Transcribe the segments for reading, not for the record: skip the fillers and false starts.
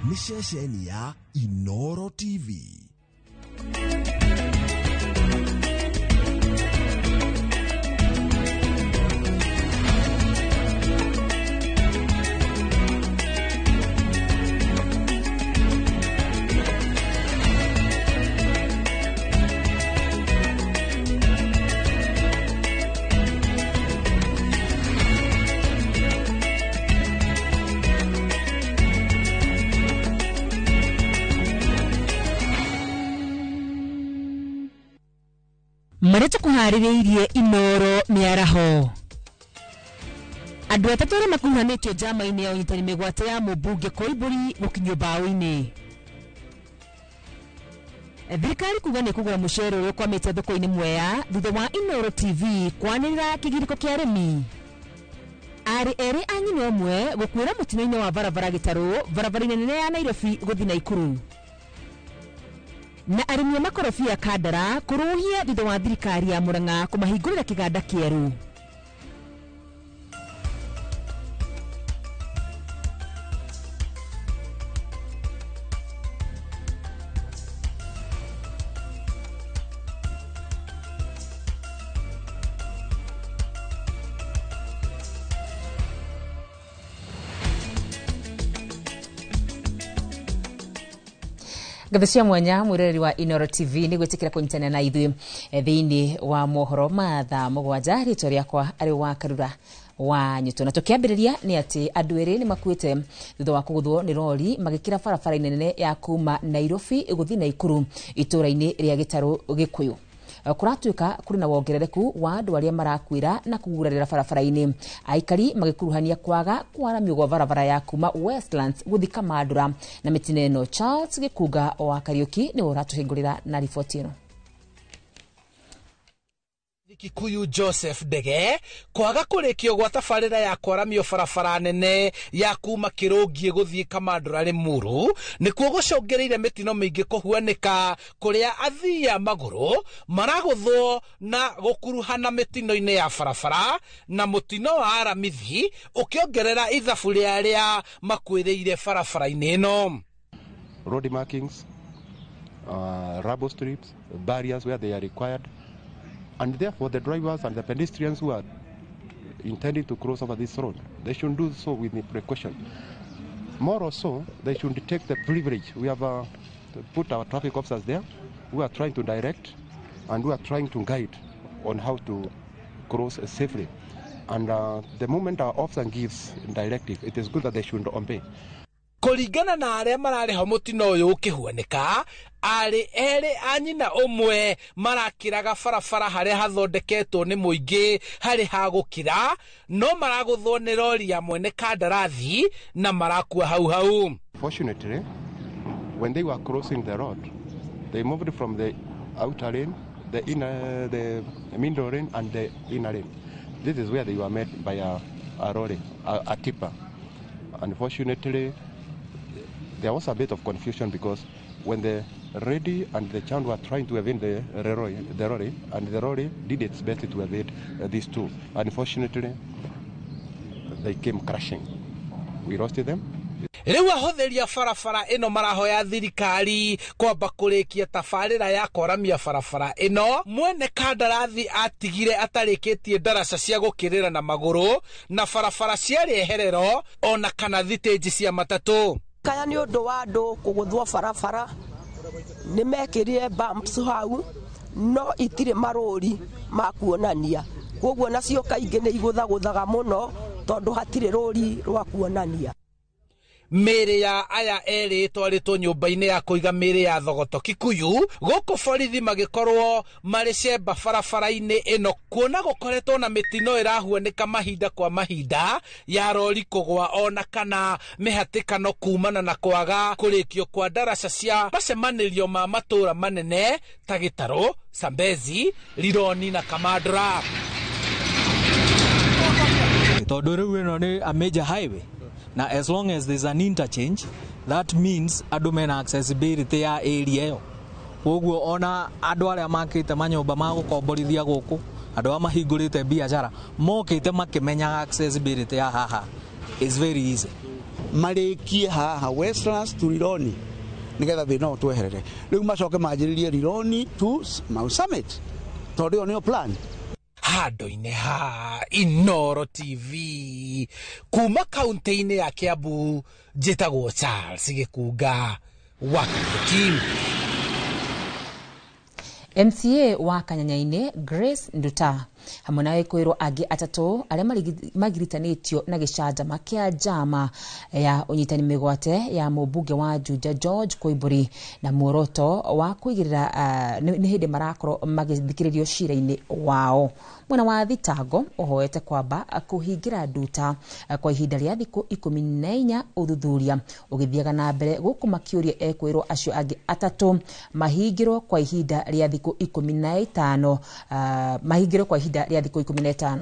Nĩ ceceni ya Inoro TV. Marĩa tũkũharĩrĩirie Inoro mĩaraho. Andũ atatũ arĩa makuruhanĩtio njama-inĩ ya ũnyitani mĩgwate ya mũmbunge Koimbũri gũkinyio mbaũ-inĩ. Thirikari kuga nĩ kũgũra mũcere ũrĩa ũkwamĩte thoko-inĩ Mwea thutha wa Inoro TV kwanĩrĩra kĩgirĩko kĩa arĩmi. Arĩ erĩ a nyina ũmwe gũkuĩra mũtino-inĩ wa barabara Gĩtarũ, barabara-inĩ nene ya Nairobi gũthiĩ Naikuru. Na arĩmi a makorobia Kandara kũrũhia thutha wa thirikari ya Murang'a kũmahingũrĩra kĩganda kĩerũ. Ngatho cia mwanya mwiroreri wa Inoro TV nĩ gwĩtĩkĩra kũnyitanĩra na ithuĩ thĩinĩ wa mohoro ma thaa mũgwanja. Rĩtwa rĩakwa arĩ wa Karura wa Nyuto. Na tũkĩambĩrĩria nĩ atĩ andũ erĩ nĩ makuĩte thutha wa kũgũthwo nĩ rori magĩkĩra barabara-inĩ nene ya kuma Nairobi gũthiĩ Naikuru itũũra-inĩ rĩa Gĩtarũ Gĩkũyũ. Kũratuĩka kũrĩ na wongerereku wa andũ arĩa marakuĩra na kũgurarĩra barabara-inĩ. Aikari magĩkuruhania kwaga kwaramio gwa barabara ya kuma Westlands gũthiĩ Kamandũra na mĩtino ĩno. Charles Gĩkunga wa Kariũki nĩwe ũratũhingũrĩra na riboti ĩno. Kikuyu Joseph Ndege kwaga kũrĩkio gwa tabarĩra ya kwaramio barabara nene ya kuma Kĩrũngiĩ gũthiĩ Kamandũra Limuru nĩkuo gũcũngĩrĩire mĩtino mĩingĩ kũhuanĩka kũrĩa athii a magũrũ maragũthwo na gũkuruhana mĩtino-inĩ ya barabara na mũtino wa Aramithi ũkĩongerera ithabu rĩa arĩa makuĩrĩire barabara-inĩ ĩno. Road markings, rubble strips, barriers where they are required. And therefore, the drivers and the pedestrians who are intending to cross over this road, they should do so with precaution. More also, they should take the privilege. We have put our traffic officers there who are trying to direct and who are trying to guide on how to cross safely. And the moment our officer gives directive, it is good that they should obey. Kũringana na arĩa mararĩ ho mũtino ũyũ ũkĩhuanĩka, arĩ erĩ a nyina ũmwe marakĩraga barabara harĩa hathondeketwo nĩ mũingĩ harĩ ha gũkĩra, no maragũthwo nĩ rori ya mwene kandarathi na marakua hau hau. Fortunately, when they were crossing the road, they moved from the outer lane, the inner, the middle lane and the inner lane. This is where they were met by a lorry, a tipper. Unfortunately, there was a bit of confusion because when the lady and the child were trying to evade the lorry, and the lorry did its best to evade these two. Unfortunately, they came crashing. We lost them. Rĩu ahũthĩri a barabara ĩno marahoya thirikari kwamba kũrĩkia tabarĩra ya kwaramia barabara ĩno. Mwene kandarathi atigire atarĩkĩtie ndaraca cia gũkĩrĩra na magũrũ na barabara cia rĩeherero ona kana thitĩnji cia matatũ. Kaya nĩ ũndũ wa andũ kũgũthwo barabara nĩ mekĩrire bumps hau no itirĩ marũri ma kuonania, koguo nacio kaingĩ nĩ igũthagũthaga mũno tondũ hatirĩ rũri rwa kuonania. Mĩĩrĩ ya aya erĩ ĩtwarĩtwo nyũmba-inĩ ya kũiga mĩĩrĩ ya Thogoto Kikuyu gũkũ borithi magĩkorwo marĩ cemba barabara-inĩ ĩno kuona gũkoretwo na mĩtino ĩrahuanĩka mahinda kwa mahinda ya rori kũgwa ona kana mĩhatĩkano kumana na kwaga kũrĩkio kwa ndaraca cia macemanĩrio ma matũũra manene ta Gĩtarũ, Sambezi, Rironi na Kamandũra. Tondũ rĩu ĩno nĩ a major highway. Na as long as there's an interchange, that means andũ mena accessibility ya area ĩyo. Koguo ona andũ arĩa makĩte manyũmba ma gũkomborithia gũkũ, andũ arĩa mahingũrĩte biacara, mokĩte makĩmenyaga accessibility ya haha is very easy. Marĩkie haha Westlands to Rironi nĩgetha thĩna ũyũ tweherere. Rĩu macoke manjĩrĩrie Rironi to Mount Summit, tondũ ĩyo nĩyo plan. Handũ-inĩ ha Inoro TV kuma kaunti-inĩ ya Kiambu, njĩtagwo Charles Gĩkunga wa Kariuki. MCA wa Kanyanya-inĩ Grace Nduta hamwe na ekwĩrwo angĩ atatũ arĩa magiritanĩtio na gĩcanjama kĩa njama ya ũnyitani mĩgwate ya mũmbunge wa Juja George Koimburi na muoroto wa kũigĩrĩra nĩ hĩndĩ marakorwo magĩthikĩrĩrio cira-inĩ wao. Mwena wa thitango ũhoete kwamba kũhingĩra Nduta kwa ihinda rĩa thikũ 14 ũthuthuria ũgĩthiaga na mbere, gũkũ makĩũria ekwĩrwo acio angĩ atatũ mahingĩrwo kwa ihinda rĩa thikũ 15, mahingĩrwo kwa ihinda rĩa thikũ 15.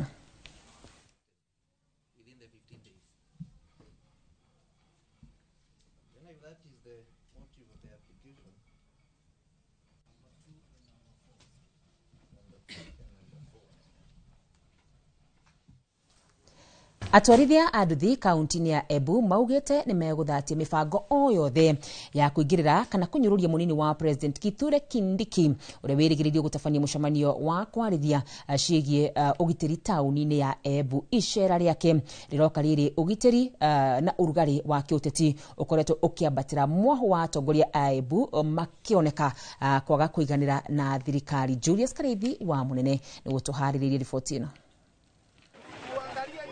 Atwarithia a nduthi kaunti-inĩ ya Embu maugĩte nĩ megũthatia mĩbango o yothe ya kũingĩrĩra kana kũnyũrũria mũnini wa President Kithure Kindiki ũrĩa wĩrĩgĩrĩirio gũtabania mũcemanio wa kwarĩria ciĩgiĩ ũgitĩri taũni-inĩ ya Embu. Icera rĩake rĩroka rĩrĩ ũgitĩri na ũrugarĩ wa kĩũteti ũkoretwo ũkĩambatĩra, mwahu wa atongoria a Embu makĩoneka kwaga kũiganĩra na thirikari. Julius Karithi wa Mũnene nĩguo tũharĩrĩirie riboti ĩno.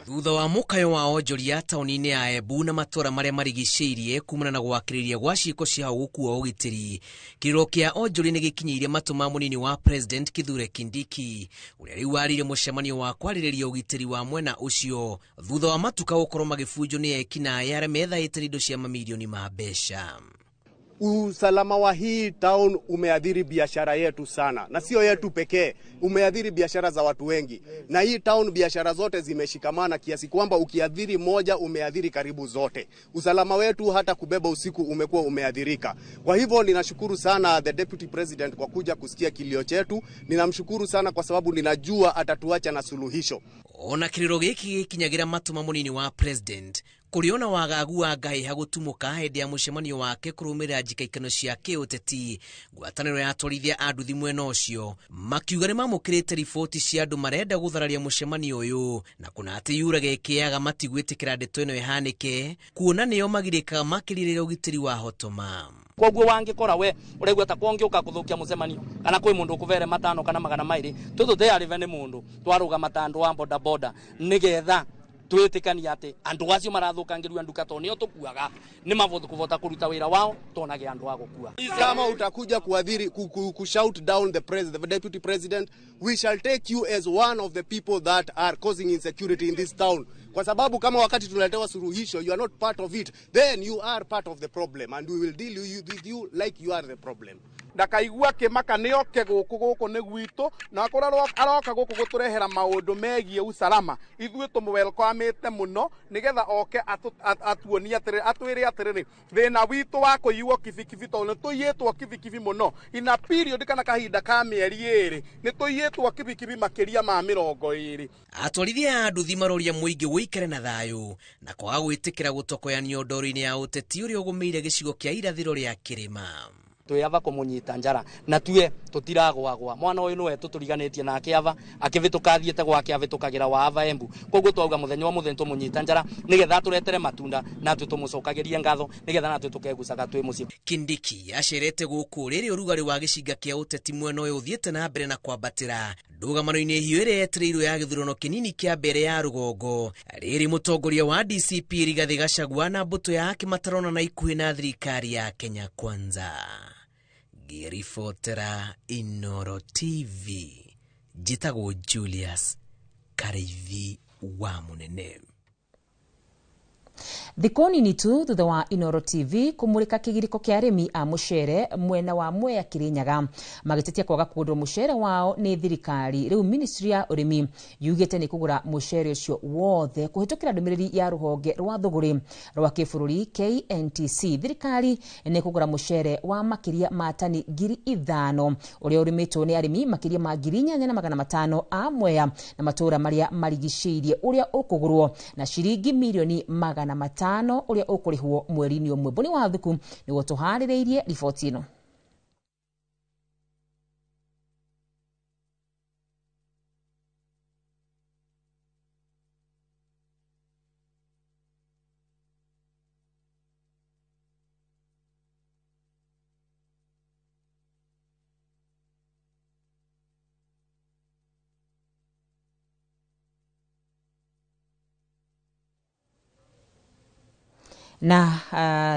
Thutha wa mũkayo wa onjoria taũni-inĩ ya Embu na matũra marĩa marigicĩirie kumana na gwakĩrĩria gwa ciĩko cia ũgũku wa ũgitĩri, kĩrĩro kĩa onjoria nĩ gĩkinyĩire matũ ma mũnini wa President Kithure Kindiki ũrĩa rĩu warĩire mũcemanio wa kwarĩrĩria ũgitĩri wa mwena ũcio thutha wa matuka gũkorwo magĩbunjwo nĩ ekinaĩ arĩa methaĩte indo cia mamirioni ma mbeca. Usalama wa hii town umeadhiri biashara yetu sana, na sio yetu pekee, umeadhiri biashara za watu wengi. Na hii town biashara zote zimeshikamana kiasi kwamba ukiadhiri moja umeadhiri karibu zote. Usalama wetu hata kubeba usiku umekuwa umeadhirika. Kwa hivyo ninashukuru sana the deputy president kwa kuja kusikia kilio chetu. Ninamshukuru sana kwa sababu ninajua atatuacha na suluhisho. Ona kĩrĩro gĩkĩ gĩkinyagĩra matũ ma mũnini wa president kũrĩ ona wagagu wa ngahĩha gũtumũka hĩndĩ ya mũcemanio wake kũrũmĩrĩra njikaikano cia kĩũteti. Ngwatanĩro ya atwarithia a nduthi mwena ũcio makiuga nĩ mamũkĩrĩte riboti cia andũ marenda gũthararia mũcemanio ũyũ na kũna atĩ yuraga ĩkĩaga matigwĩtĩkĩra ndeto ĩno ĩhanĩke kuona nĩo magirĩkaga makĩria rĩrĩa ũgitĩri wa hotoma. Koguo wangĩkora we ũraigua ta kũngĩũka kũthũkia mũcemanio kana kwĩ mũndũ ũkũbere 5 kana 200 tũtũtearĩve nĩ mũndũ twarũgama ta andũ a bodaboda nĩgetha twĩtĩkania atĩ andũ acio marathũkangĩrua nduka tondũ nĩo tũkuaga nĩ mavota kũruta wĩra wao tonage andũ a gũkua. Kama utakuja kuadhiri kushout down the president, the deputy president, we shall take you as one of the people that are causing insecurity in this town. Kwa sababu kama wakati tunaletewa suluhisho you are not part of it, then you are part of the problem and we will deal with you like you are the problem. Ndakaigua kĩmaka nĩoke gũkũ gũkũ nĩ gwitũ na akorwo aroka gũkũ gũtũrehera maũndũ megiĩ usalama ithuĩ tũmũwelcomĩte mũno nĩgetha oke atuonie atĩrĩrĩ atwĩre atĩrĩrĩ thĩna witũ wa kũiywo kibikibi tondũ nĩtũiyĩtwo kibikibi mũno ina period kana kahinda ka mĩeri 2 nĩtũiyĩtwo kibikibi makĩria ma 20. Atwarithia a nduthi maroria mũingĩ wĩikare na thayũ na kwaga gwĩtĩkĩra gũtokoyanio ndoro-inĩ ya ũteti ũrĩa ũgũmĩire gĩcigo kĩa irathĩro rĩa kĩrĩma. Twĩ kũmũnyita njara na tuwe tũtiragwagwa mwana ũyũ nĩwe tũtũriganĩtie nake ava akĩvĩtũka athiĩte gwake avĩtũkagĩra wa ava Embu. Koguo twauga mũthenya wa mũthenya tũmũnyita njara nĩgetha atũretere matunda na twĩ tũmũcokagĩrie ngatho nĩgetha natwĩ tũkegucaga twĩ mũciĩ. Kindiki acerete gũkũ rĩrĩ ũrugarĩ wa gĩcinga kĩa ũteti mwena ũyũ ũthiĩte na mbere na kwambatĩra ndũgamano-inĩ hiũ ĩrĩa yetereirwo ya gĩthurano kĩnini kĩa mbere ya rũgongo rĩrĩ mũtongoria wa DCP Rigathĩ Gachagua na mbũtũ yake matarona na ikuhĩ na thirikari ya Kenya Kwanza. Ngĩribotera Inoro TV njĩtagwo Julius Kariithi wa Mũnene. Thikũ nini tu thutha wa Inoro TV kũmũrĩka kĩgirĩko kĩa arĩmi a mũcere mwena wa Mwea Kĩrĩnyaga magĩtetia kwaga kũgũrwo mũcere wao nĩ thirikari. Rĩu ministry ya ũrĩmi yugĩte nĩ kũgũra mũcere ũcio wothe kũhĩtũkĩra ndũmĩrĩri ya rũhonge rwa thũgũrĩ rwa kĩbũrũri KNTC. Thirikari nĩ kũgũra mũcere wa makĩria ma tani 5,000 ũrĩa ũrĩmĩtwo nĩ arĩmi makĩria ma 8,500 a Mwea na matũũra marĩa marigicĩirie ũrĩa ũkũgũrwo na ciringi mirioni 500 ũrĩa ũkũrĩhwo mweri-inĩ ũmwe. Mbũni wa Thuku nĩguo tũharĩrĩirie riboti ĩno. Na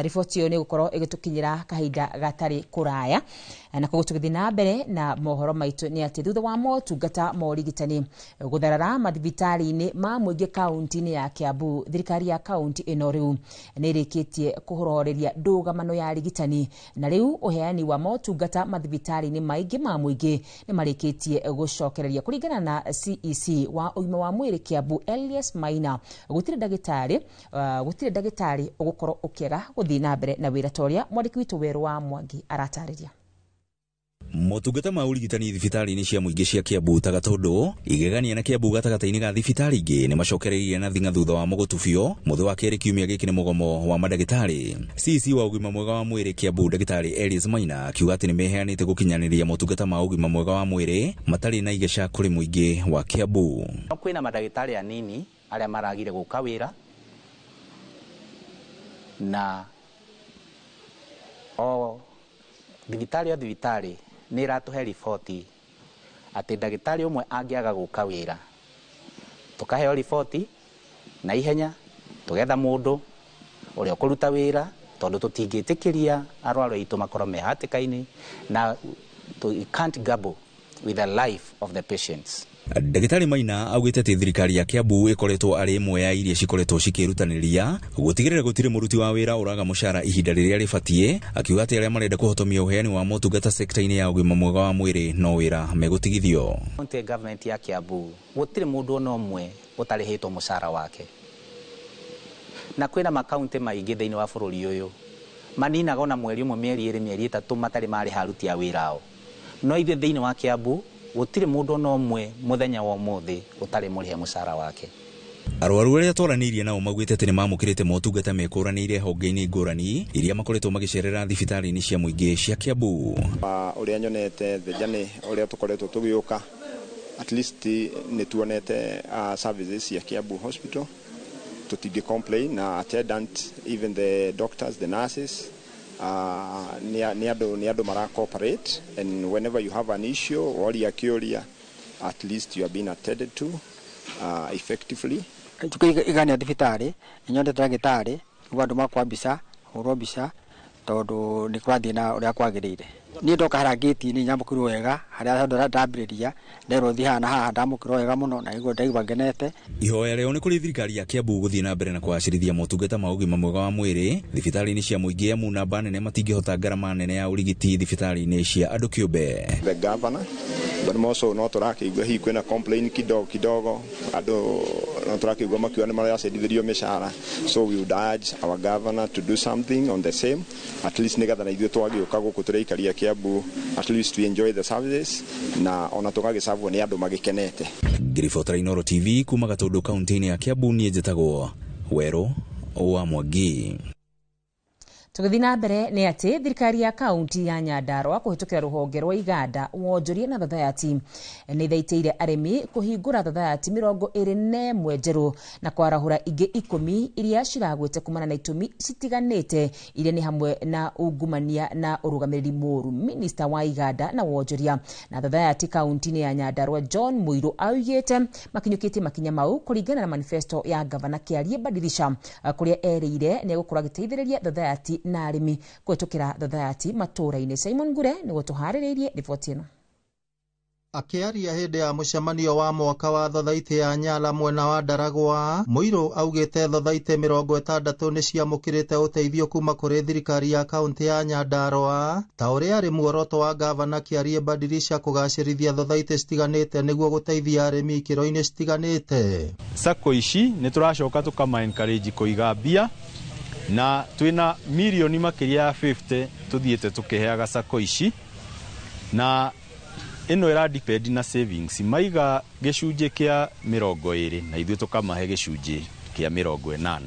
riboti ĩyo nĩ gũkorwo ĩgĩtũkinyĩra kahinda gatarĩ kũraya. Na koguo tũgĩthiĩ na mbere na mohoro maitũ nĩ atĩ thutha wa motungata ma ũrigitani gũtharara mathibitarĩ-inĩ ma mũingĩ kaunti-inĩ ya Kiambu, thirikari ya kaunti ĩno rĩu nĩ ĩrĩkĩtie kũhororeria ndũgamano ya arigitani, na rĩu ũheani wa motungata mathibitarĩ-inĩ maingĩ ma mũingĩ nĩ marĩkĩtie gũcokereria. Kũringana na CEC wa ũgima wa mwĩrĩ Kiambu Elias Maina, gũtirĩ ndagĩtarĩ ũgũkorwo ũkĩaga gũthiĩ na mbere na wĩra ta ũrĩa mwandĩki witũ Werũ wa Mwangi aratarĩria. Motungata ma ũrigitani thibitarĩ-inĩ cia mũingĩ cia Kiambu ta Gatũndũ, Igegania na Kiambu gatagatĩ-inĩ ga thibitarĩ ingĩ nĩ macokereirie na thing'a thutha wa mũgũtubio mũthĩ wa kerĩ kiumia gĩkĩ nĩ mũgomo wa mandagĩtarĩ. CEC wa ũgima mwega wa mwĩrĩ Kiambu ndagĩtarĩ Elias Maina akiuga atĩ nĩ meheanĩte gũkinyanĩria motungata ma ũgima mwega wa mwĩrĩ matarĩ na igeca kũrĩ mũingĩ wa Kiambu. Kwĩna mandagĩtarĩ anini arĩa maragire gũka wĩra na o thibitarĩ o thibitarĩ nĩ ĩratũhe riboti atĩ ndagĩtarĩ ũmwe angĩaga gũka wĩra tũkaheo riboti na ihenya tũgetha mũndũ ũrĩa ũkũruta wĩra tondũ tũtingĩtĩkĩria arwaru aitũ makorwo me hatĩka-inĩ na we can't gamble with the life of the patients. Ndagĩtarĩ Maina augĩte atĩ thirikari ya Kiambu ĩkoretwo arĩ ĩmwe ya iria cikoretwo cikĩrutanĩria gũtigĩrĩra gũtirĩ mũruti wa wĩra ũraga mũcara ihinda rĩrĩa rĩbatiĩ, akiuga atĩ arĩa marenda kũhotomia ũheani wa motungata sekta-inĩ ya ũgima mwega wa mwĩrĩ no wĩra megũtigithio. County government ya Kiambu gũtirĩ mũndũ ona ũmwe ũtarĩhĩtwo mũcara wake, na kwĩna makaunti maingĩ thĩinĩ wa bũrũri ũyũ maninaga ona mweri ũmwe, mĩeri ĩrĩ, mĩeri ĩtatũ matarĩ marĩha aruti a wĩra ao, no ithuĩ thĩinĩ wa Kiambu gũtirĩ mũndũ ona ũmwe mũthenya wa ũmũthĩ ũtarĩ mũrĩhe mũcara wake. Arwaru arĩa twaranĩirie nao maugĩte atĩ nĩ mamũkĩrĩte motungata mekũranĩire honge-inĩ ngũrani iria makoretwo magĩcerera thibitarĩ-inĩ cia mũingĩ cia Kiambu. Ũrĩa nyonete the journey ũrĩa tũkoretwo tũgĩũka, at least nĩ tuonete services cia Kiambu Hospital, tũtingĩ complain na attendant, even the doctors, the nurses, nĩ andũ mara cooperate, and whenever you have an issue woria kĩũria, at least you are being attended to effectively. Igania thibitarĩ nyondete ndagĩtarĩ nĩguo andũ makwa mbica hũrwo mbica tondũ nĩ kũrathiĩ na ũrĩa kwagĩrĩire. Niĩ ndoka harĩa ngĩti-inĩ nyamũkĩrwo wega, harĩa ndambĩrĩria nderwo thiĩ haha na haha ndamũkĩrwo wega mũno na nĩguo ndaigua ngenete. Ihoya rĩao nĩ kũrĩ thirikari ya Kiambu gũthiĩ na mbere na kũgacĩrithia motungata ma ũgima mwega wa mwĩrĩ thibitarĩ-inĩ cia mũingĩ amu namba nene matingĩhota ngarama nene ya ũrigiti thibitarĩ-inĩ cia andũ kĩũmbe. The governor, but more so no tũrakĩigua hihi kwĩna complain kidogo kidogo, andũ no tũrakĩigua makiuga nĩ maracendithirio mĩcara, so we would urge our governor to do something on the same, at least nĩgetha na ithuĩ twagĩũka gũkũ tũraikaria Kiambu, at least we enjoy the services na ona tũgagĩcabwo nĩ andũ magĩkenete. Ngĩribotera Inooro TV kuma Gatũndũ kaunti-inĩ ya Kiambu, niĩ njĩtagwo Werũ wa Mwangi. Tũgĩthiĩ na mbere nĩ atĩ thirikari ya kaunti ya Nyandarua kũhĩtũkĩra rũhonge rwa iganda wonjoria na thathayati nĩ ĩthaitĩire arĩmi kũhingũra thathayati 21 njerũ na kwarahũra ingĩ 10 iria ciragwĩte kumana na itũmi citiganĩte iria nĩ hamwe na ungumania na ũrũgamĩrĩri mũũru. Minista wa iganda na wonjoria na thathayati kaunti-inĩ ya Nyandarua John Muiru augĩte makinyũkĩtie makinya mau kũringana na manifesto ya gavana Kĩarie Badilisha kũrĩa erĩire nĩ egũkorwo agĩteithĩrĩria thathayati na arĩmi kũhĩtũkĩra thathayati matũũra-inĩ. Simon Ngure nĩguo tũharĩrĩirie riboti ĩno. Akĩaria hĩndĩ ya mũcemanio wa mwaka wa thothaitĩ ya Nyala mwena wa Ndaragwa, Mũirũ augĩte thothaitĩ 60 nĩ ciamũkĩrĩte ũteithio kuma kũrĩ thirikari ya kaunti ya Nyandarua ta ũrĩa arĩ muoroto wa gavana Kĩarie Badilisha kũgacĩrithia thothaitĩ citiganĩte nĩguo gũteithia arĩmi ikĩro-inĩ citiganĩte. Sacco ici nĩ tũracoka tũkama encourage kũiga mbia na twĩna mirioni makĩria ya 50 tuthiĩte tũkĩheaga sacco ici, na ĩno ĩra depend na savings maiga gĩcunjĩ kĩa 20 na ithuĩ tũkamahe gĩcunjĩ kĩa 80.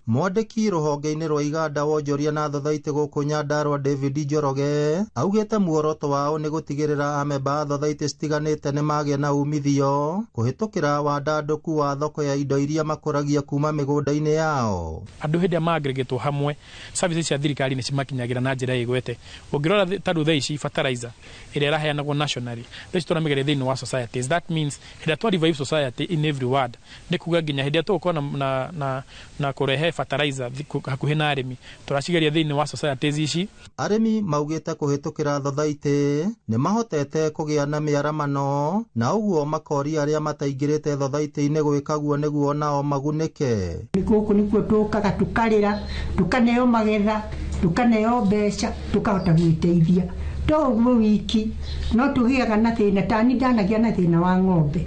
Mwandĩki rũhonge-inĩ rwa iganda wonjoria na thothaitĩ gũkũ Nyandarua David Njoroge augĩte muoroto wao nĩ gũtigĩrĩra amemba a thothaitĩ citiganĩte nĩ magĩa na umithio kũhĩtũkĩra wandandũku wa thoko ya indo iria makũragia kuma mĩgũnda-inĩ yao. Andũ hĩndĩ ĩrĩa ma-aggregatwo hamwe, services cia thirikari nĩ cimakinyagĩra na njĩra ĩgwete. Ũngĩrora ta rĩu thaa ici fertilizer ĩrĩa ĩraheanagwo nationally, thaa ici tũramĩgeria thĩinĩ wa societies. That means hĩndĩ ĩrĩa twa revive society in every ward, nĩ kuga nginya hĩndĩ ĩrĩa tũgũkorwo na kũrehe fertilizer hakuhĩ na arĩmi, tũracigeria thĩinĩ wa societies ici. Arĩmi maugĩte kũhĩtũkĩra thothaitĩ nĩ mahotete kũgĩa na mĩaramano na ũguo makoria arĩa mataingĩrĩte thothaitĩ-inĩ gwĩka guo nĩguo nao magunĩke. Gũkũ nĩkuo tũkaga tũkarĩra, tũkaneo magetha, tũkaneo mbeca, tũkahota gwĩteithia. To ũguo wiki no tũgĩaga na thĩna, tani ndanagĩa na thĩna wa ng'ombe,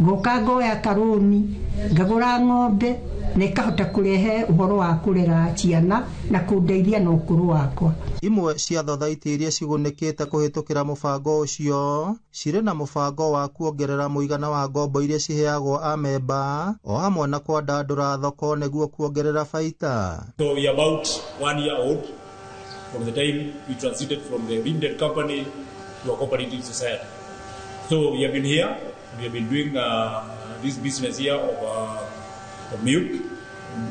ngoka ngoya karũni ngagũra ng'ombe na ĩkahota kũrehe ũhoro wa kũrera ciana na kũndeithia na ũkũrũ wakwa. Imwe cia thothaitĩ iria cigunĩkĩte kũhĩtũkĩra mũbango ũcio cirĩ na mũbango wa kuongerera mũigana wa ngombo iria ciheagwo amemba o hamwe na kwandandũra thoko nĩguo kuongerera baita. So we are about 1 year old from the time we transited from the limited company to a cooperative society. So we have been here, we have been doing this business here of milk,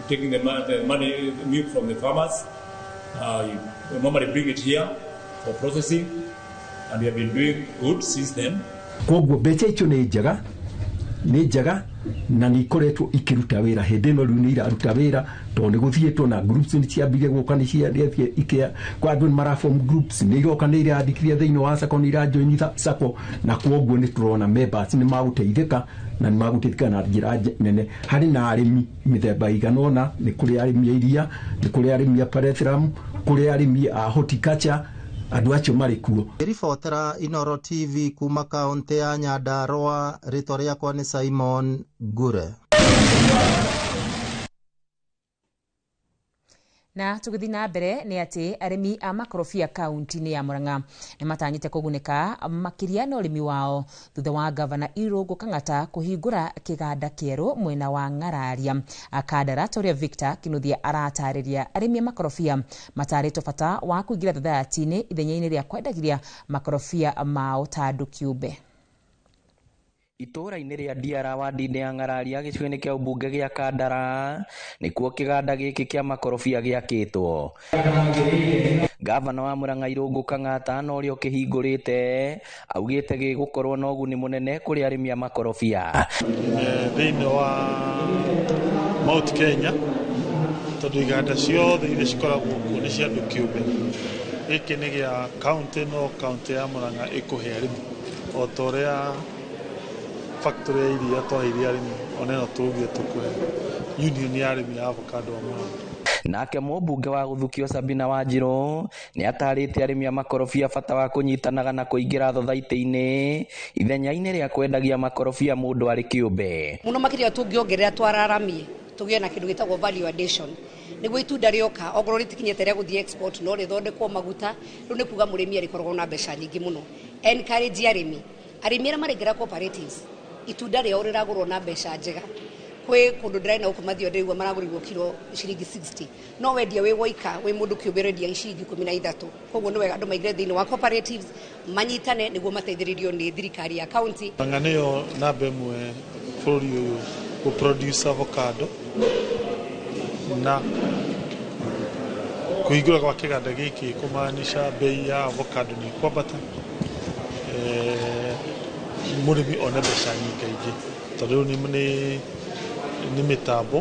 taking the money, milk from the farmers. We normally bring it here for processing, and we have been doing good since then. Koguo mbeca icio nĩ njega na nĩ ikoretwo ikiruta wĩra. Hĩndĩ ĩno rĩu nĩ iraruta wĩra tondũ nĩ gũthiĩtwo na groups nĩ ciambire gũka, nĩ ciathiĩ ikĩa kwa andũ nĩ maraform groups, nĩ iroka nĩ irandĩkithia thĩinĩ wa sacco, nĩ irajoin sacco, na kwoguo nĩ tũrona members nĩ magũteithĩka na nĩ magũteithĩka na njĩra nene. Harĩ na arĩmi mĩthemba ĩigana ũna, nĩ kũrĩ arĩmi a iria, nĩ kũrĩ arĩmi a pyrethrum, kũrĩ arĩmi a horticulture, andũ acio marĩ kuo. Ribotera Inoro TV kuma kaunti ya Nyandarua, rĩtwa rĩakwa nĩ Simon Ngure. Na tũgĩthiĩ na mbere nĩ atĩ arĩmi a makorobia kaunti-inĩ ya Murang'a nĩ matanyĩte kũgunĩka makĩria na ũrĩmi wao thutha wa gavana Irũngũ Kang'ata kũhingũra kĩganda kĩerũ mwena wa Ng'araria Kandara. Ta ũrĩa Victor Kinuthia aratarĩria, arĩmi a makorobia matarĩtwo bata wa kũingĩra thathaiti-inĩ ithenya-inĩ rĩa kwendagĩria makorobia mao ta andũ kĩũmbe. Itũũra-inĩ rĩa Ndiara wadi-inĩ ya Ng'araria gĩcigo-inĩ kĩa ũmbunge gĩa Kandara nĩkuo kĩganda gĩkĩ kĩa makorobia gĩakĩtwo. Gavana wa Murang'a Irũngũ Kang'ata na ũrĩa ũkĩhingũrĩte augĩte gĩgũkorwo na ũguni mũnene kũrĩ arĩmi a makorobia. Thĩinĩ wa Mount Kenya tondũ iganda ciothe iria cikoragwo kuo nĩ cia andũ kĩũmbe, gĩkĩ nĩ gĩa kaunti, no kaunti ya Murang'a ĩkũhe arĩmi o ta ũrĩa factory ya iria twaheire arĩmi, ona ĩno tũgire tũkũhe union ya arĩmi ya avocado a Murang'a. Nake mũmbunge wa gũthukio Sabina Wanjirũ nĩ atarĩte arĩmi a makorobia bata wa kũnyitanaga na kũingĩra thothaitĩ-inĩ ithenya-inĩ rĩa kwendagia makorobia mũndũ arĩ kĩũmbe. Mũno makĩria tũngĩongerera twararamie tũgĩe na kĩndũ gĩtagwo value addition nĩguo itunda rĩoka ongorwo rĩtikinyĩte rĩa gũthiĩ export no rĩthondekwo maguta, rĩu nĩ kuga mũrĩmi arĩkoragwo na mbeca nyingĩ mũno. Encourage arĩmi arĩa maraingĩra cooperatives, itunda rĩao rĩragũrwo na mbeca njega. Kwĩ kũndũ ndĩraina gũkũ mathio ndĩraigua maragũrirwo kiro ciringi 60, no wendia wĩ woika wĩ mũndũ kĩũmbe ũrendia ciringi 13. Koguo nĩ wega andũ maingĩre thĩinĩ wa cooperatives manyitane nĩguo mateithĩrĩrio nĩ thirikari ya kaunti. Murang'a nĩyo namba ĩmwe bũrũri ũyũ gũ produce avocado, na kũhingũra gwa kĩganda gĩkĩ kũmaanisha bei ya avocado nĩ ĩkwambata, mũrĩmi one mbeca nyingaingĩ tondũ rĩu nĩ mĩtambo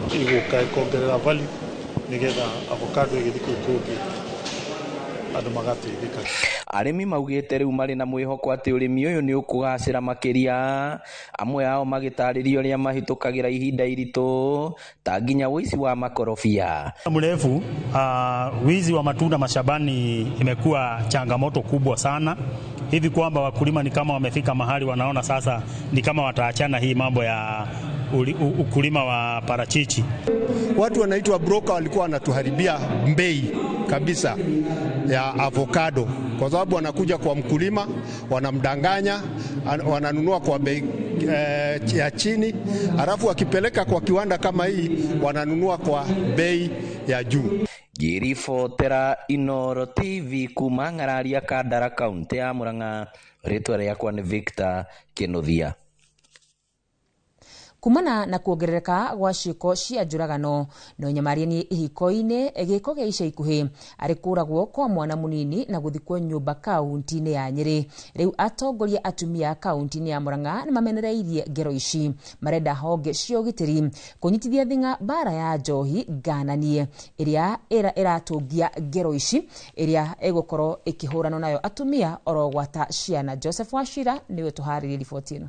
ĩgũka ĩkongerera value nĩgetha avocado ĩgĩthiĩ kũu kũngĩ andũ magateithĩka. Arĩmi maugĩte rĩu marĩ na mwĩhoko atĩ ũrĩmi ũyũ nĩ ũkũgacĩra makĩria, amwe ao magĩtarĩria ũrĩa mahĩtũkagĩra ihinda iritũ ta nginya ũici wa makorobia. Mrefu wizi wa matunda mashambani imekuwa changamoto kubwa sana hivi kwamba wakulima ni kama wamefika mahali wanaona sasa ni kama wataachana hii mambo ya ukulima wa parachichi. Watu wanaitwa broker walikuwa wanatuharibia bei kabisa ya avocado, kwa sababu wanakuja kwa mkulima, wanamdanganya, wananunua kwa bei ya chini, halafu wakipeleka kwa kiwanda kama hii wananunua kwa bei ya juu. Ngĩribotera Inooro TV kuma Ng'araria, Kandara, kaunti ya Murang'a, rĩtwa rĩakwa nĩ Victor Kĩnuthia. Kumana na kuongerereka gwa ciĩko cia njũragano no nyamaria nĩ ihiko-inĩ, gĩko gĩa ica ikuhĩ arĩ kũragwo kwa mwana mũnini na gũthikwo nyũmba kaunti-inĩ ya Nyĩrĩ. Rĩu atongoria atumia kaunti-inĩ ya Murang'a nĩ mamenereirie ngero ici, marenda honge cia ũgitĩri kũnyitithia thing'a mbara ya njohi ngananie ĩrĩa ĩratũngia ngero ici ĩrĩa ĩgũkorwo ĩkĩhũranwo nayo atumia oro gwata ciana. Joseph Wachira nĩwe tũharĩrie riboti ĩno.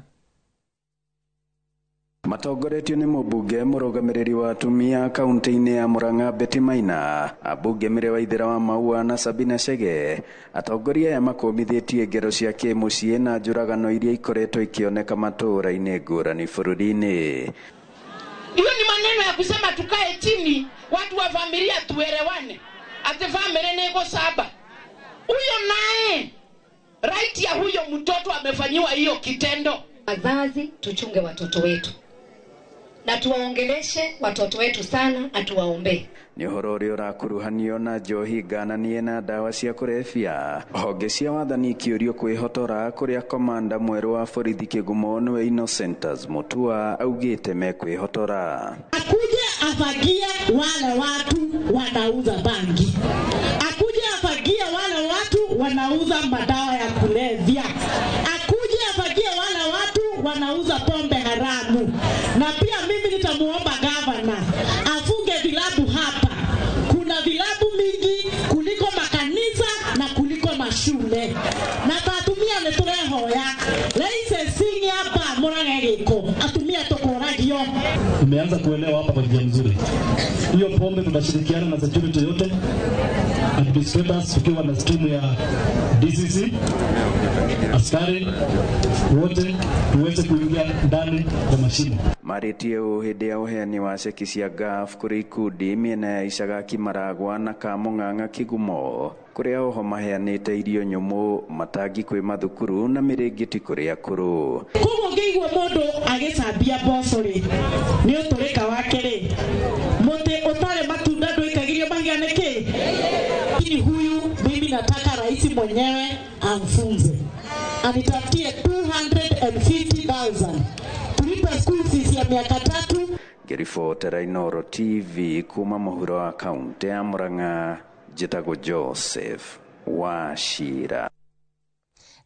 Matongoretio nĩ mũmbunge mũrũgamĩrĩri wa atumia kaunti-inĩ ya Murang'a Betty Maina, ambunge Mĩrĩ Waithera wa Maua na Sabina Chege. Atongoria aya makũmithĩtie ngero cia kĩmũciĩ na njũragano iria ikoretwo ikĩoneka matũũra-inĩ ngũrani bũrũri-inĩ. Hiyo ni maneno ya kusema tukae chini, watu wa familia tuelewane, ati familia niko saba. Huyo naye right ya huyo mtoto amefanyiwa hiyo kitendo. Wazazi tuchunge watoto wetu na tuwaongeleshe watoto wetu sana na tuwaombe. Nĩ ũhoro ũrĩa ũrakuruhanio na njohi ngananie na ndawa cia kũrebia. Honge cia wathani ikĩũrio kwĩhotora kũrĩa komanda mwerũ wa borithi Kĩgumo nĩwe Innocentus Mutua augĩte mekwĩhotora. Akuje afagie wale watu wanauza bangi, akuje afagie wale watu wanauza madawa ya kulevya, akuje afagie wale watu wanauza pombe haramu. Na pia mimi nitamuomba gavana afunge vilabu hapa. Kuna vilabu mingi kuliko makanisa na kuliko mashule. Na tatumia neturehoya licensing hapa Murang'a giko atumia tukoragio. Tumeanza kuelewa hapa kwa njia nzuri. Hiyo pombe tutashirikiana na security yote, administrators tukiwa na timu ya DCC, askari wote tuweze kuingia ndani kwa mashimo. Marĩtie ũũ hĩndĩ ya ũheani wa ceki cia GAF kũrĩ ikundi mĩena ya Icagaki, Maragwa na Kamũng'ang'a Kĩgumo, kũrĩa oho maheanĩte irio nyũmũ, matangi kwĩ mathukuru na mĩrĩngĩti kũrĩ akũrũ. Koguo ngĩigua mũndũ agĩcambia mboco rĩ, nĩ ũtũrĩka wake rĩ, mũtĩ ũtarĩ matunda ndũikagĩrio mahiga nĩkĩ? Lakini huyu mimi nataka rais mwenyewe amfunze, anitafutie 250,000 tulipe school fees ya miaka 3. Ngĩribotera Inooro TV kuma mũhuro wa kaunti ya Murang'a, njĩtagwo Joseph Wachira.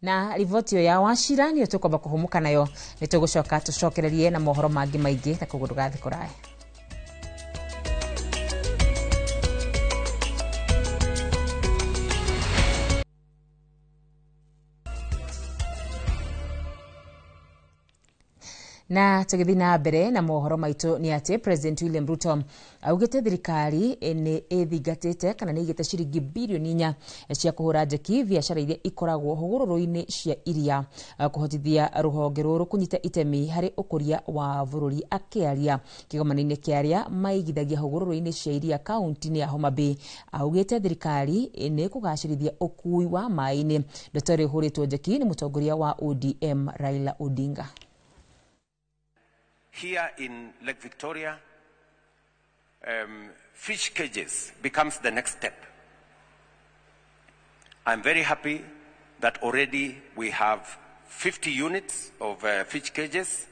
Na riboti ĩyo ya Wachira nĩyo tũkwamba kũhũmũka nayo, nĩ tũgũcoka tũcokererie na mohoro mangĩ maingĩ na koguo ndũgathiĩ kũraya. Na tũgĩthiĩ na mbere na mohoro maitũ nĩ atĩ President William Ruto augĩte thirikari nĩ ĩthingatĩte kana nĩ ĩigĩte ciringi birioni 4 cia kũhũra njeki biacara iria ikoragwo hũgũrũrũ-inĩ cia iria kũhotithia rũhonge rũrũ kũnyita itemi harĩ ũkũria wa bũrũri. Akĩaria kĩgomano-inĩ kĩa arĩa maigithagia hũgũrũrũ-inĩ cia iria kaunti-inĩ ya Homa Bay, augĩte thirikari nĩ ĩkũgacĩrithia ũkui wa maĩ-inĩ. Ndeto ĩrĩa ĩhũrĩtwo njeki nĩ mũtongoria wa ODM Raila Odinga. Here in Lake Victoria, fish cages becomes the next step. I'm very happy that already we have 50 units of fish cages,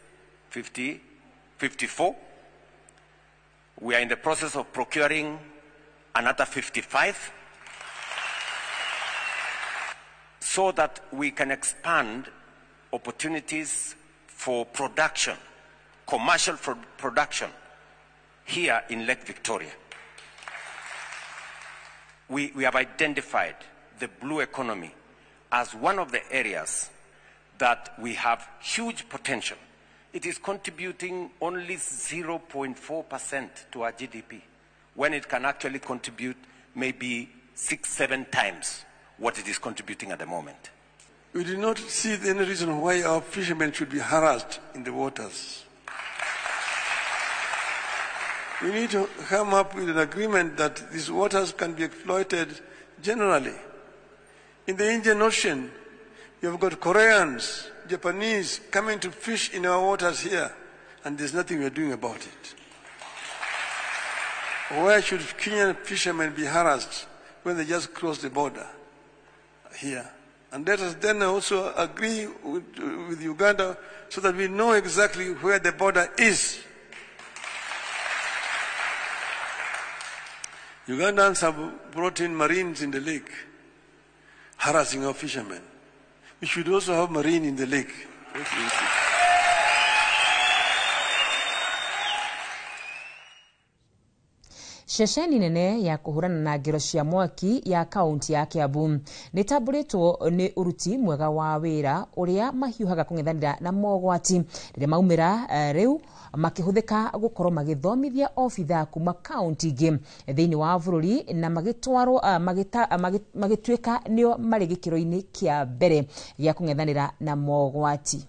54. We are in the process of procuring another 55 so that we can expand opportunities for production, commercial production here in Lake Victoria. We have identified the blue economy as one of the areas that we have huge potential. It is contributing only 0.4% to our GDP, when it can actually contribute maybe 6-7 times what it is contributing at the moment. We do not see any reason why our fishermen should be harassed in the waters. We need to come up with an agreement that these waters can be exploited generally. In the Indian Ocean, you've got Koreans, Japanese coming to fish in our waters here, and there's nothing we're doing about it. Why should Kenyan fishermen be harassed when they just cross the border here? And let us then also agree with Uganda so that we know exactly where the border is. Ugandans have brought in marines in the lake, harassing our fishermen. We should also have marine in the lake. Ceceni nene ya kuhurana na ngero cia mwaki ya kaunti ya Kiambu nĩ ĩtambũrĩtwo nĩ ũruti mwega wa wĩra ũrĩa mahiũhaga kũng'ethanĩra na mogwati rĩrĩa maumĩra, rĩu makĩhũthĩka gũkorwo magĩthomithia obithaa kuma kaunti ingĩ thĩinĩ wa bũrũri na magĩtwarwo, magĩtuĩka nĩo marĩ gĩkĩro-inĩ kĩa mbere gĩa kũng'ethanĩra na mogwati.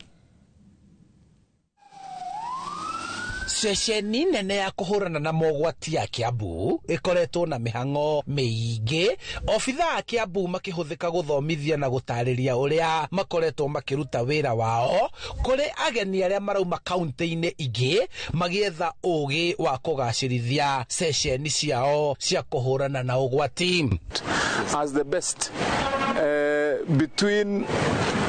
Ceceni nene ya kũhũrana na mogwati ya Kiambu ĩkoretwo na mĩhang'o mĩingĩ, obithaa a Kiambu makĩhũthĩka gũthomithia na gũtarĩria ũrĩa makoretwo makĩruta wĩra wao kũrĩ ageni arĩa marauma kaunti-inĩ ingĩ magĩetha ũgĩ wa kũgacĩrithia ceceni ciao cia kũhũrana na ũgwati. As the best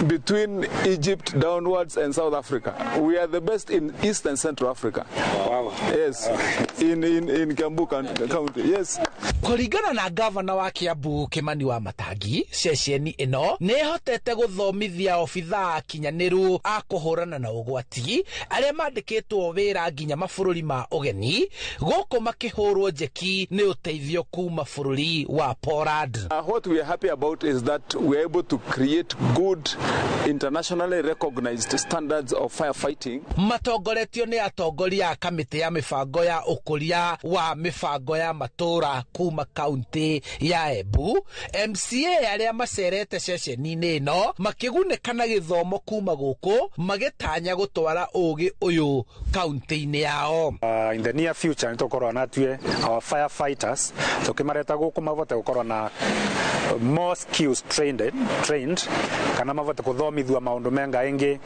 between Egypt downwards and South Africa. We are the best in East and Central Africa. Wow. Yes, in Kiambu County. Yes. Kũringana na gavana wa Kiambu Kimani wa Matangi, ceceni ĩno nĩ ĩhotete gũthomithia obithaa akinyanĩru a kũhũrana na ũgwati arĩa mandĩkĩtwo wĩra nginya mabũrũri ma ũgeni gũkũ makĩhũrwo njeki nĩ ũteithio kuma bũrũri wa Poland. What we are happy about is that we are able to create good internationally recognized standards of firefighting. Matongoretio nĩ atongoria a kamĩtĩ ya mĩbango ya ũkũria wa mĩbango ya matũra kuma kaunti ya Embu, MCA arĩa macerete ceceni-inĩ ĩno makĩgunĩka na gĩthomo kuma gũkũ magĩtanya gũtwara ũgĩ ũyũ kaunti-inĩ yao. In the near future nĩtũkorwo na tuĩ our firefighters tũkĩmareta gũkũ mabote gũkorwo na more skills trained kana mabote kũthomithua maũndũ menga ĩngĩ,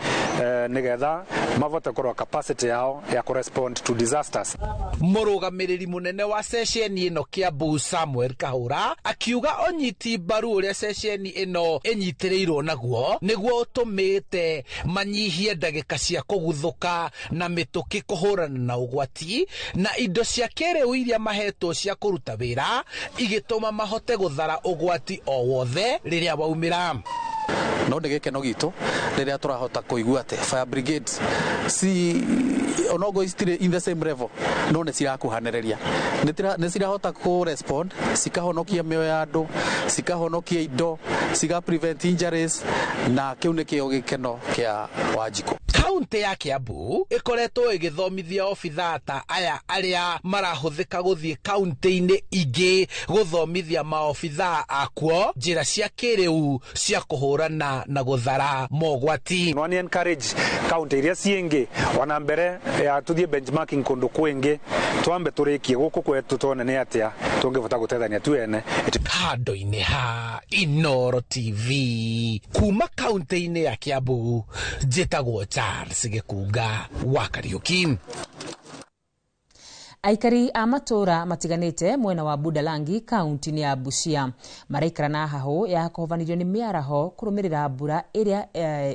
nĩgetha mabote kũrora capacity yao ya kũrespond to disasters. Mũrũgamĩrĩri mũnene wa ceceni ĩno Kiambu Samuel Kahũra akiuga ũnyiti mbaru ũrĩa ceceni ĩno ĩnyitĩrĩirwo naguo nĩguo ũtũmĩte manyihie ndagĩka cia kũguthũka na mĩtũkĩ kũhũrana na ũgwati na indo cia kĩrĩu iria mahetwo cia kũruta wĩra igĩtũma mahote gũthara ũgwati o wothe rĩrĩa waumĩra. No nĩ gĩkeno gitũ rĩrĩa tũrahota kũigua atĩ fire brigades si onogo citirĩ in the same level no nĩ cirakuhanĩrĩria, nĩ cirahota kũ respond, cikahonokia mĩoyo ya andũ, cikahonokia indo, ciga prevent injuries, na kĩu nĩkĩo gĩkeno kĩa Wanjikũ. Kaunti ya Kiambu ĩkoretwo ĩgĩthomithia obithaa ta aya arĩa marahũthĩka gũthiĩ kaunti-inĩ ingĩ gũthomithia maobithaa akuo njĩra cia kĩrĩu cia kũhũrana na gũthara mogwati. No ni encourage kaunti iria ciĩngĩ ona mbere ya tuthiĩ benchmarking kũndũ kwĩngĩ twambe tũrĩkie gũkũ kwetu tuone nĩ atĩa tũngĩbota gũteithania tuene. Handũ-inĩ ha Inooro TV kuma kaunti-inĩ ya Kiambu njĩtagwo Charles Gĩkunga wa Kariũki. Aikari a matũra matiganĩte mwena wa Budalangi kaunti-inĩ ya Busia maraikara na hahũ ya kũhovanĩrio nĩ mĩaraho kũrũmĩrĩra mbura ĩrĩa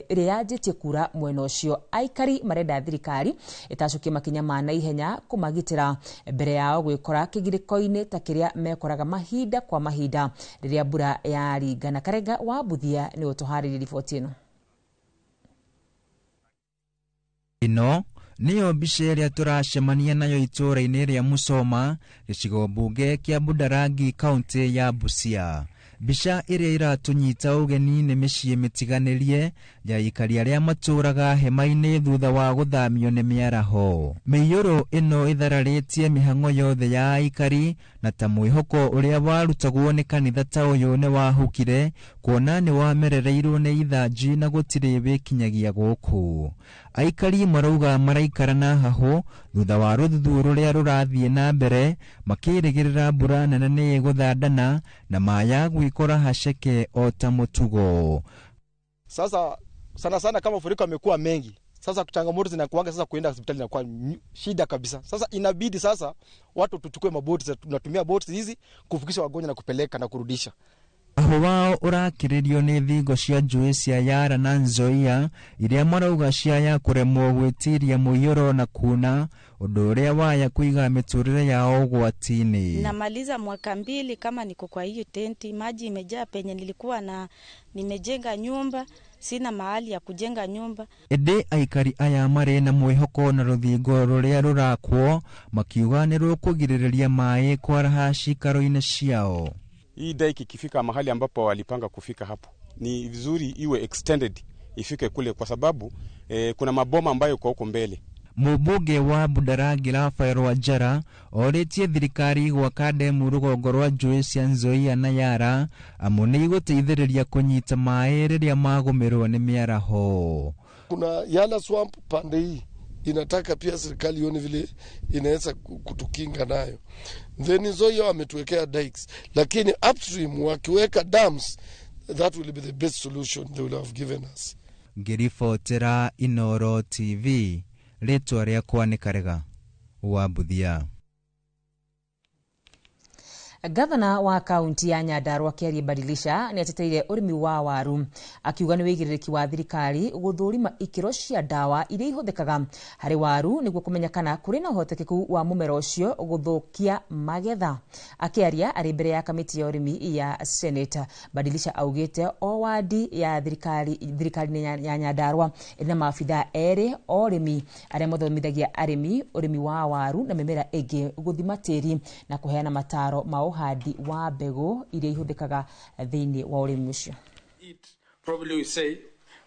yanjĩtie kura mwena ũcio. Aikari marenda thirikari ĩtacũkie makinya ma naihenya kũmagitĩra mbere yao gwĩkora kĩgirĩko-inĩ ta kĩrĩa mekoraga mahinda kwa mahinda rĩrĩa mbura yaringana. Karenga wa Buthia nĩ ũtũharĩrie riboti ĩno. Ĩno nĩyo mbica ĩrĩa tũracemania nayo itũũra-inĩ rĩa Musoma gĩcigo mbunge kĩa Budalangi kaunti ya Busia. Mbica ĩrĩa ĩratũnyita ũgeni nĩ mĩciĩ mĩtiganĩrie ya aikari arĩa matũraga hema-inĩ thutha wa gũthamio nĩ mĩaraho. Mĩiyũro ĩno ĩthararĩtie mĩhang'o yothe ya aikari na ta mwĩhoko ũrĩa warutagwo nĩ kanitha ta ũyũ nĩ wahukire kuona nĩ wamerereirwo nĩ ithanji na gũtirĩ wĩkinyagia gũkũ. Aikari marauga maraikara na hahũ thutha wa rũthuthuũ rũrĩa rũrathiĩ na mbere makĩrĩgĩrĩra mbura nene nĩ ĩgũthandana na maya gwĩkora haceke o ta mũtugo. Sasa sana sana kama mafuriko yamekuwa mengi, sasa changamoto zinakuanga, sasa kuenda hospitali inakuwa shida kabisa. Sasa inabidi sasa watu tuchukue maboti, tunatumia boti hizi kufikisha wagonjwa na kupeleka na kurudisha. Aho wao ũrakĩrĩrio nĩ thingo cia njũĩ cia Yara na Nzoia iria marauga ciaya kũremwo gwĩtiria mũiyũro na kuna ũndũ ũrĩa waya kũiga mĩtũrĩre yao ũgwati-inĩ. Namaliza mwaka 2 kama niko kwa hiyo tenti, maji imejaa penye nilikuwa na nimejenga nyumba, sina mahali ya kujenga nyumba. Ĩndĩ aikari aya marĩ na mwĩhoko na rũthingo rũrĩa rũrakwo makiuga nĩ rũkũgirĩrĩria maĩ kwaraha cikaro-inĩ ciao. Hii dike ikifika mahali ambapo walipanga kufika hapo, ni vizuri iwe extended ifike kule kwa sababu kuna maboma ambayo kwa huko mbele. Mũmbunge wa Budarangi Raphael Wanjara orĩtie thirikari gwaka ndemu rũgongo rwa njũĩ cia Nzoia na Yara amu nĩ igũteithĩrĩria kũnyita maĩ rĩrĩa magũmĩrwo nĩ mĩaraho. Kuna Yala swamp pande hii inataka pia serikali ione vile inaweza kutukinga nayo. Then Nzoia wametuwekea dikes, lakini upstream wakiweka dams, that will be the best solution they will have given us. Ngĩribotera Inoro TV, rĩtwa rĩakwa nĩ Karega wa Mbuthia. Gavana wa kaunti ya Nyandarua Kiarie Badilisha nĩ ateteire ũrĩmi wa waru akiuga nĩ wĩigĩrĩrĩki wa thirikari gũthũrima ikĩro cia ndawa iria ihũthĩkaga harĩ waru nĩguo kũmenya kana kũrĩ na ũhotekeku wa mũmera ũcio gũthũkia magetha. Akĩaria arĩ mbere ya kamĩtĩ ya ũrĩmi ya Senate, Badilisha augĩte o wadi ya thirikari ya Nyandarua ĩrĩ na maabithaa erĩ o ũrĩmi arĩa mathomithagia arĩmi ũrĩmi wa waru na mĩmera ĩngĩ, gũthima tĩri na kũheana mataro ma ũhandi wa mbegũ iria ihũthĩkaga thĩinĩ wa ũrĩmi ũcio. Probably we say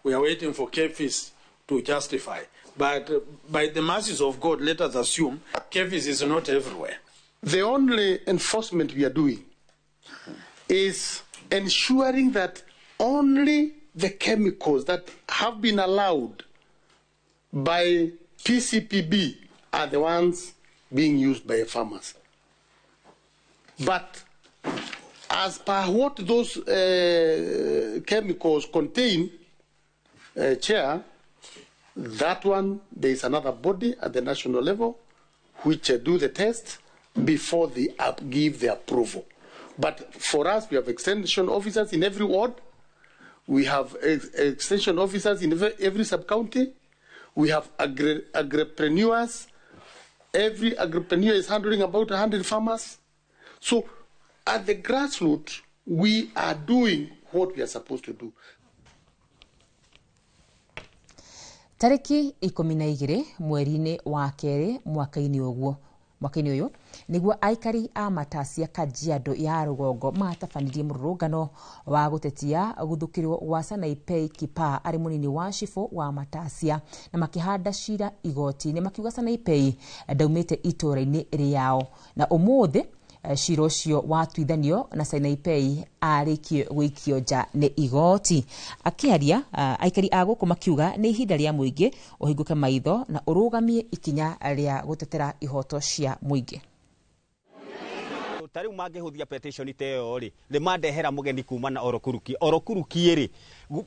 we are waiting for KEPHIS to justify, but by the mercies of God, let us assume KEPHIS is not everywhere. The only enforcement we are doing is ensuring that only the chemicals that have been allowed by PCPB are the ones being used by farmers. But as per what those chemicals contain, Chair, that one, there is another body at the national level which do the test before they give the approval. But for us, we have extension officers in every ward. We have extension officers in every sub-county. We have agripreneurs. Every agripreneur is handling about 100 farmers. So at the grassroots, we are doing what we are supposed to do. Tariki 12 mweri-inĩ wa kerĩ mwaka-inĩ ũguo mwaka-inĩ ũyũ nĩguo aikari a Matasia Kajiado ya rũgongo matabanirie mũrũrũngano wa gũtetia gũthũkĩrwo gwa Sanaipei Kipaa arĩ mũnini wa cibũ wa Matasia na makĩhanda cira igoti-inĩ makiuga Sanaipei ndaumĩte itũũra-inĩ rĩao na ũmũthĩ cira ũcio watuithanio na Sanaipei arĩkie gũikio nja nĩ igoti. Akĩaria aikari a gũkũ makiuga nĩ ihinda rĩa mũingĩ ũhingũke maitho na ũrũgamie ikinya rĩa gũtetera ihoto cia mũingĩ. Ta rĩu mangĩhũthia petition ta ĩyo rĩ, nĩ mandehera mũgeni kuma na Orokuruki. Orokuruki rĩ,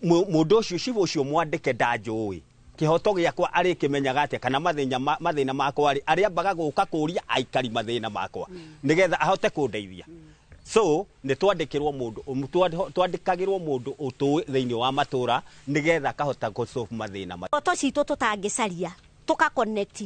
mũndũ ũcio cibũ ũcio mwandĩke ndanjũĩ kĩhoto gĩakwa arĩkĩmenyaga atĩa kana mathĩna makwa rĩ, arĩambaga gũka kũria aikari mathĩna makwa nĩgetha ahote kũndeithia. So nĩ twandĩkĩrwo mũndũ, twandĩkagĩrwo mũndũ ũtũĩ thĩinĩ wa matũra nĩgetha akahota gũsolve mathĩna. Ihoto citũ tũtangĩcaria tũka connect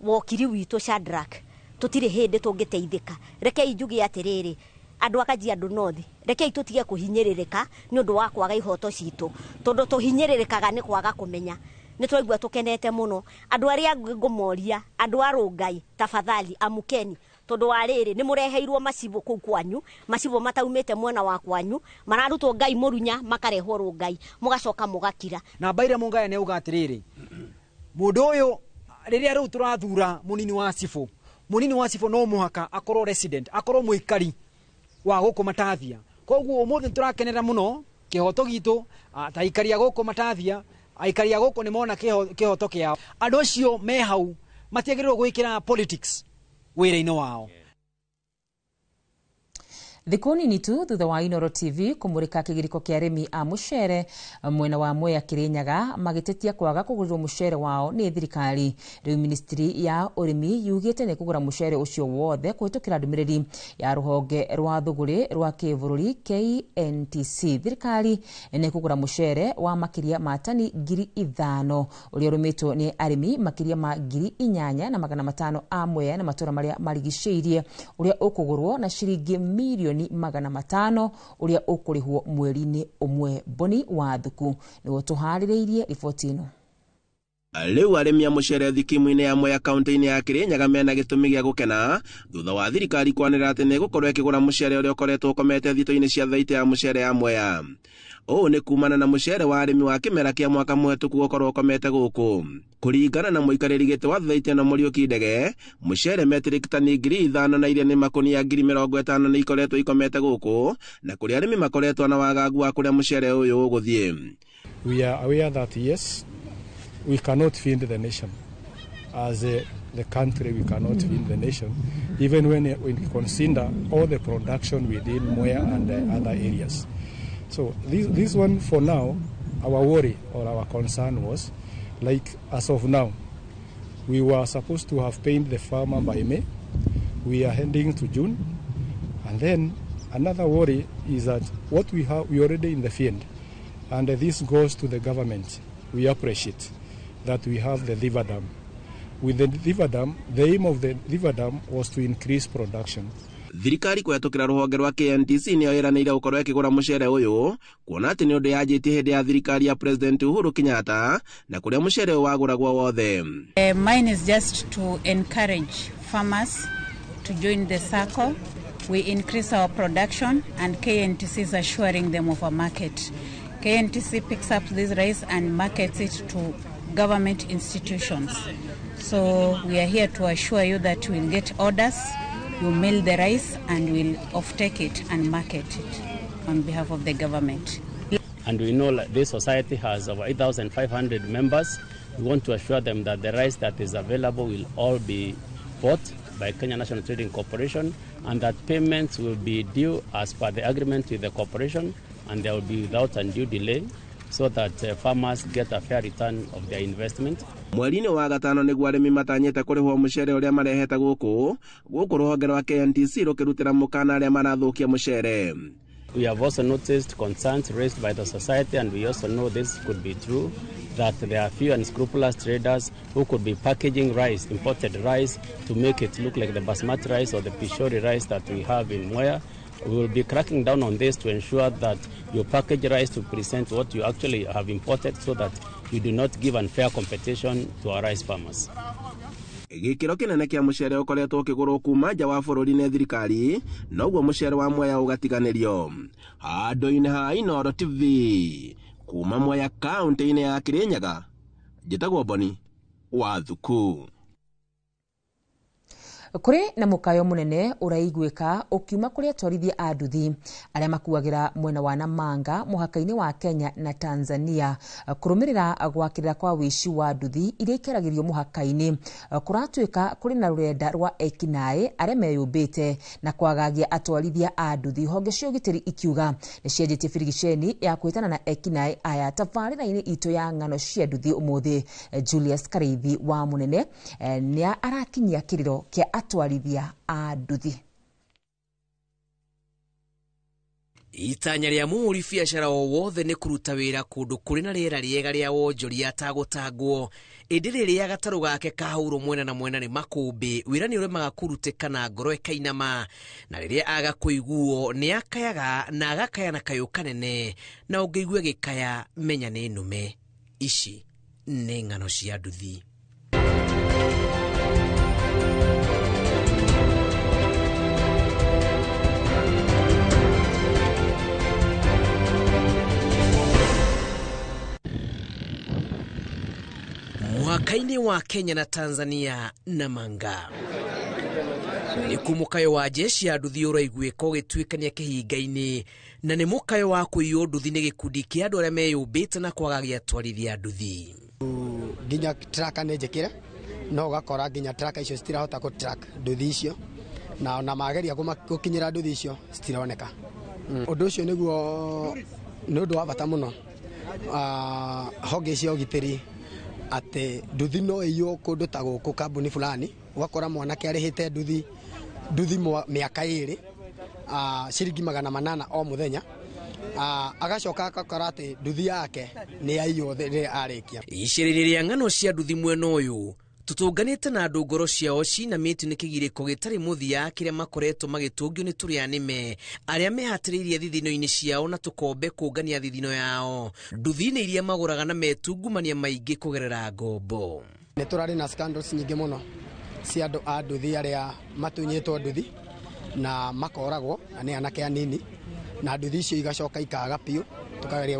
wokiri witũ Shadrack tũtirĩ hĩndĩ tũngĩteithĩka. Rekei njuge atĩrĩrĩ, andũ a Kajiado North, rekei tũtige kũhinyĩrĩrĩka nĩ ũndũ wa kwaga ihoto citũ, tondũ tũhinyĩrĩrĩkaga nĩ kwaga kũmenya. Nĩ twaigua tũkenete mũno. Andũ arĩa ngũmoria, andũ a Rongai, tafadhali amukeni, Tondu wa riri ni mureheirwo macibo kuu kwanyu, macibo mataumite mwena wa kwanyu, mararutwo ngai murunya makarehwo rungai, mugacoka mugakira. Na mbaire mungaya ne uga atiriri, mundu uyu riria riu turathura munini wa cibu, munini wa cibu no muhaka akorwo resident, akorwo muikari wa guku Matathia. Koguo umuthi turakenera muno kihoto gitu ta aikari a guku Matathia, aikari a guku ni mona kihoto kiao. Andu acio me hau matiagĩrĩirwo gwĩkĩra politics wĩra-inĩ wao. Thikũ nini tu thutha wa Inooro TV kũmũrĩka kĩgirĩko kĩa arĩmi a mũcere mwena wa Mwea Kĩrĩnyaga magĩtetia kwaga kũgũrĩrwo mũcere wao nĩ thirikari. Rĩu ministry ya ũrĩmi yugĩte nĩ kũgũra mũcere ũcio wothe kũhĩtũkĩra ndũmĩrĩri ya rũhonge rwa thũgũrĩ rwa kĩbũrũri KNTC. Thirikari nĩ kũgũra mũcere wa makĩria ma tani 5,000 ũrĩa ũrĩmĩtwo nĩ arĩmi makĩria ma 8,500 a Mwea na matũũra marĩa marigicĩirie, ũrĩa ũkũgũrwo na ciringi mirioni 500 uria ukurihwo mweri-inĩ ũmwe. Boni wa Thuku nĩguo tũharĩrĩirie riboti ĩno. Rĩu arĩmi a mũcere thikimu-inĩ ya Mwea kaunti-inĩ ya Kĩrĩnyaga mena gĩtũmi gĩa gũkena thutha wa thirikari kwanĩrĩra atĩ nĩ ĩgũkorwo ĩkĩgũra mũcere ũrĩa ũkoretwo ũkomete thito-inĩ cia thaitĩ ya mũcere ya Mwea. Ũũ nĩ kumana na mũcere wa arĩmi wa kĩmera kĩa mwaka mũhetũku gũkorwo ũkomete gũkũ. Kũringana na mũikarĩri gĩtĩ wa thaitĩ ĩno Mũriũki Ndege, mũcere metric tani 5,000 na iria nĩ makũnia 50,000 nĩ ikoretwo ikomete gũkũ, na kũrĩa arĩmi makoretwo na wagagu wa kũrĩa mũcere ũyũ ũgũthiĩ. We are aware that yes, we cannot feed the nation. As the country, we cannot feed the nation, even when we consider all the production within Mwea and other areas. So this one, for now, our worry or our concern was, like as of now, we were supposed to have paid the farmer by May. We are heading to June. And then another worry is that what we have, we already in the field. And this goes to the government. We appreciate that we have the River Dam. With the River Dam, the aim of the River Dam was to increase production. Thirikari kũhetũkĩra rũhonge rwa KNTC nĩyo ĩranĩire gũkorwo ĩkĩgũra mũcere ũyũ, kuona atĩ nĩ ũndũ yanjĩtie hĩndĩ ya thirikari ya President Uhuru Kenyatta na kũrĩa mũcere ũyũ wagũragwo wothe. Mine is just to encourage farmers to join the circle. We increase our production and KNTC is assuring them of a market. KNTC picks up this rice and markets it to government institutions. So we are here to assure you that we'll get orders, you mill the rice and we'll offtake it and market it on behalf of the government. And we know that this society has over 8,500 members. We want to assure them that the rice that is available will all be bought by Kenya National Trading Corporation and that payments will be due as per the agreement with the corporation, and they will be without undue delay so that farmers get a fair return of their investment. Mweri-inĩ wa gatano nĩguo arĩmi matanyĩte kũrĩhwo mũcere ũrĩa marehete gũkũ rũhonge rwa KNTC rũkĩrutĩra mũkana arĩa marathũkia mũcere. We have also noticed concerns raised by the society, and we also know this could be true, that there are few unscrupulous traders who could be packaging rice, imported rice, to make it look like the basmati rice or the pishori rice that we have in Mwea. We will be cracking down on this to ensure that you package rice to present what you actually have imported so that you do not give unfair competition to our rice farmers. Gĩkĩro kĩnene kĩa mũcere ũkoretwo ũkĩgũrwo kuma nja wa bũrũri nĩ thirikari, noguo mũcere wa Mwea ũgatiganĩrio. Handũ-inĩ ha Inooro TV, kuma Mwea kaunti-inĩ ya Kĩrĩnyaga, njĩtagwo Boni wa Thuku. Kũrĩ na mũkayo mũnene ũraiguĩka ũkiuma kũrĩ atwarithia a nduthi arĩa makuagĩra mwena wa Namanga mũhaka-inĩ wa Kenya na Tanzania kũrũmĩrĩra gwakĩrĩra kwa wĩici wa nduthi iria ikeragĩrio mũhaka-inĩ. Kũratuĩka kũrĩ na rũrenda rwa ekinaĩ arĩa meyũmbĩte na kwagagia atwarithia a nduthi, honge cia ũgitĩri ikiuga nĩ cianjĩtie birigiceni ya kwĩtana na ekinaĩ aya. Tabarĩra-inĩ itũ ya ng'ano cia nduthi ũmũthĩ, Julius Kareithi wa Mũnene nĩ arakinyia kĩrĩro kĩa atwarithia a nduthi. Itanya rĩa mũhũri biacara o wothe nĩ kũruta wĩra kũndũ kũrĩ na rĩera rĩega rĩa wonjoria atagũtangwo, ĩndĩ rĩrĩa gatarũ gake kahũrwo mwena na mwena nĩ makũmbĩ, wĩra nĩ ũremaga kũrutĩka na ngoro ĩkainama, na rĩrĩa aga kũiguo nĩ akayaga na agakaya na kayũ kanene, na ũngĩigua gĩkaya menya nĩ nũme. Ici nĩ ng'ano cia nduthi. Mũhaka-inĩ wa Kenya na Tanzania na Manga. Nĩkuo mũkayo wa jeshi ya nduthi ũraiguĩka ũgĩtuĩkania kĩhinga-inĩ, na nĩ mũkayo wa kũiywo nduthi nĩ gĩkundi kĩa andũ arĩa meyũmbĩte na kwaga gĩatwarithia nduthi. Nginya tracker nĩ njĩkĩre, no ũgakora nginya tracker icio citirahota gũ track nduthi icio, na ona mageria gũkinyĩra nduthi icio citironeka. Ũndũ ũcio nĩguo nĩ ũndũ wa bata mũno honge cia ũgitĩri atĩ nduthi no ĩiywo kũndũ ta gũkũ kambuni fulani, ũgakora mwanake arĩhĩte nduthi mĩaka 2 ciringi 800 o mũthenya, agacoka agakora atĩ nduthi yake nĩ yaiywo rĩrĩa arĩkia. Icera-inĩ rĩa ng'ano cia nduthi mwena ũyũ tũtũnganĩte na andũ ngoro ciao cinamĩtio nĩ kĩgirĩko gĩtarĩ mũthia kĩrĩa makoretwo magĩtũngio nĩ tũrĩa nĩme arĩa mehatĩrĩirie thithino-inĩ ciao na tũkombe kũngania thithino yao nduthi-inĩ iria magũraga na metungumania maingĩ kũgerera ngombo. Nĩ tũrarĩ na scandals nyingĩ mũno cia andũ a nduthi arĩa matunyĩtwo nduthi na makoragwo na nĩ anake anini, na nduthi icio igacoka ikaga biũ, tukageria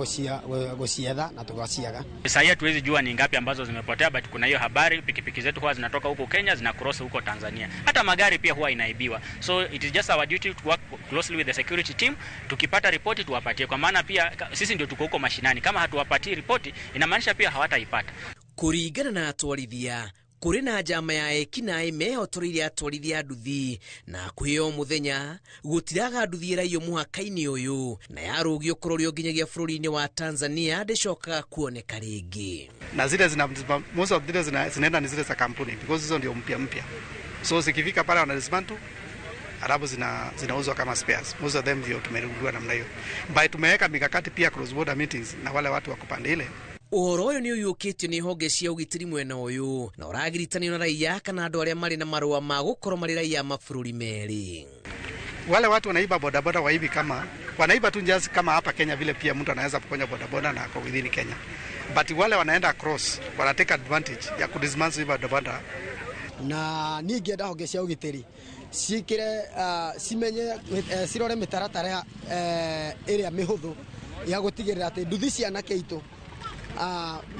gucietha na tugaciaga. Sasa hatuwezi jua ni ngapi ambazo zimepotea, but kuna hiyo habari pikipiki zetu huwa zinatoka huko Kenya zina cross huko Tanzania. Hata magari pia huwa inaibiwa. So it is just our duty to work closely with the security team. Tukipata ripoti tuwapatie, kwa maana pia sisi ndio tuko huko mashinani. Kama hatuwapatii ripoti inamaanisha pia hawataipata. Kuringana na atwarithia kũrĩ na njama ya ekinaĩ mehotoreire atwarithia nduthi na hakuhĩ o mũthenya gũtiraga nduthi ĩraiywo mũhaka-inĩ ũyũ na yarũgio kũrorio nginyagia bũrũri-inĩ wa Tanzania ndĩcokaga kuoneka rĩngĩ. Na zile zina most of zile zinaenda ni zile za kampuni because hizo ndio mpya mpya, so zikifika pale wana dismantle alafu zinauzwa kama spares. Most of them ndio tumerudua namna hiyo, but tumeweka mikakati pia cross border meetings na wale watu wa kupande ile. Ũhoro ũyũ nĩ ũiyũkĩtio nĩ honge cia ũgitĩri mwena ũyũ na ũragiritanio na raia kana andũ arĩa marĩ na marũa ma gũkorwo marĩ raia a mabũrũri merĩ. Wale watu wanaiba bodaboda waibi kama wanaiba tu just kama hapa Kenya vile pia mtu anaweza kuponya bodaboda na ako within Kenya, but wale wanaenda across wana take advantage ya kudismantle bodaboda. Na niĩ ingĩenda honge cia ũgitĩri ciĩkĩre cimenye cirore mĩtaratara ĩrĩa mĩhũthũ ya gũtigĩrĩra atĩ nduthi cia anake aitũ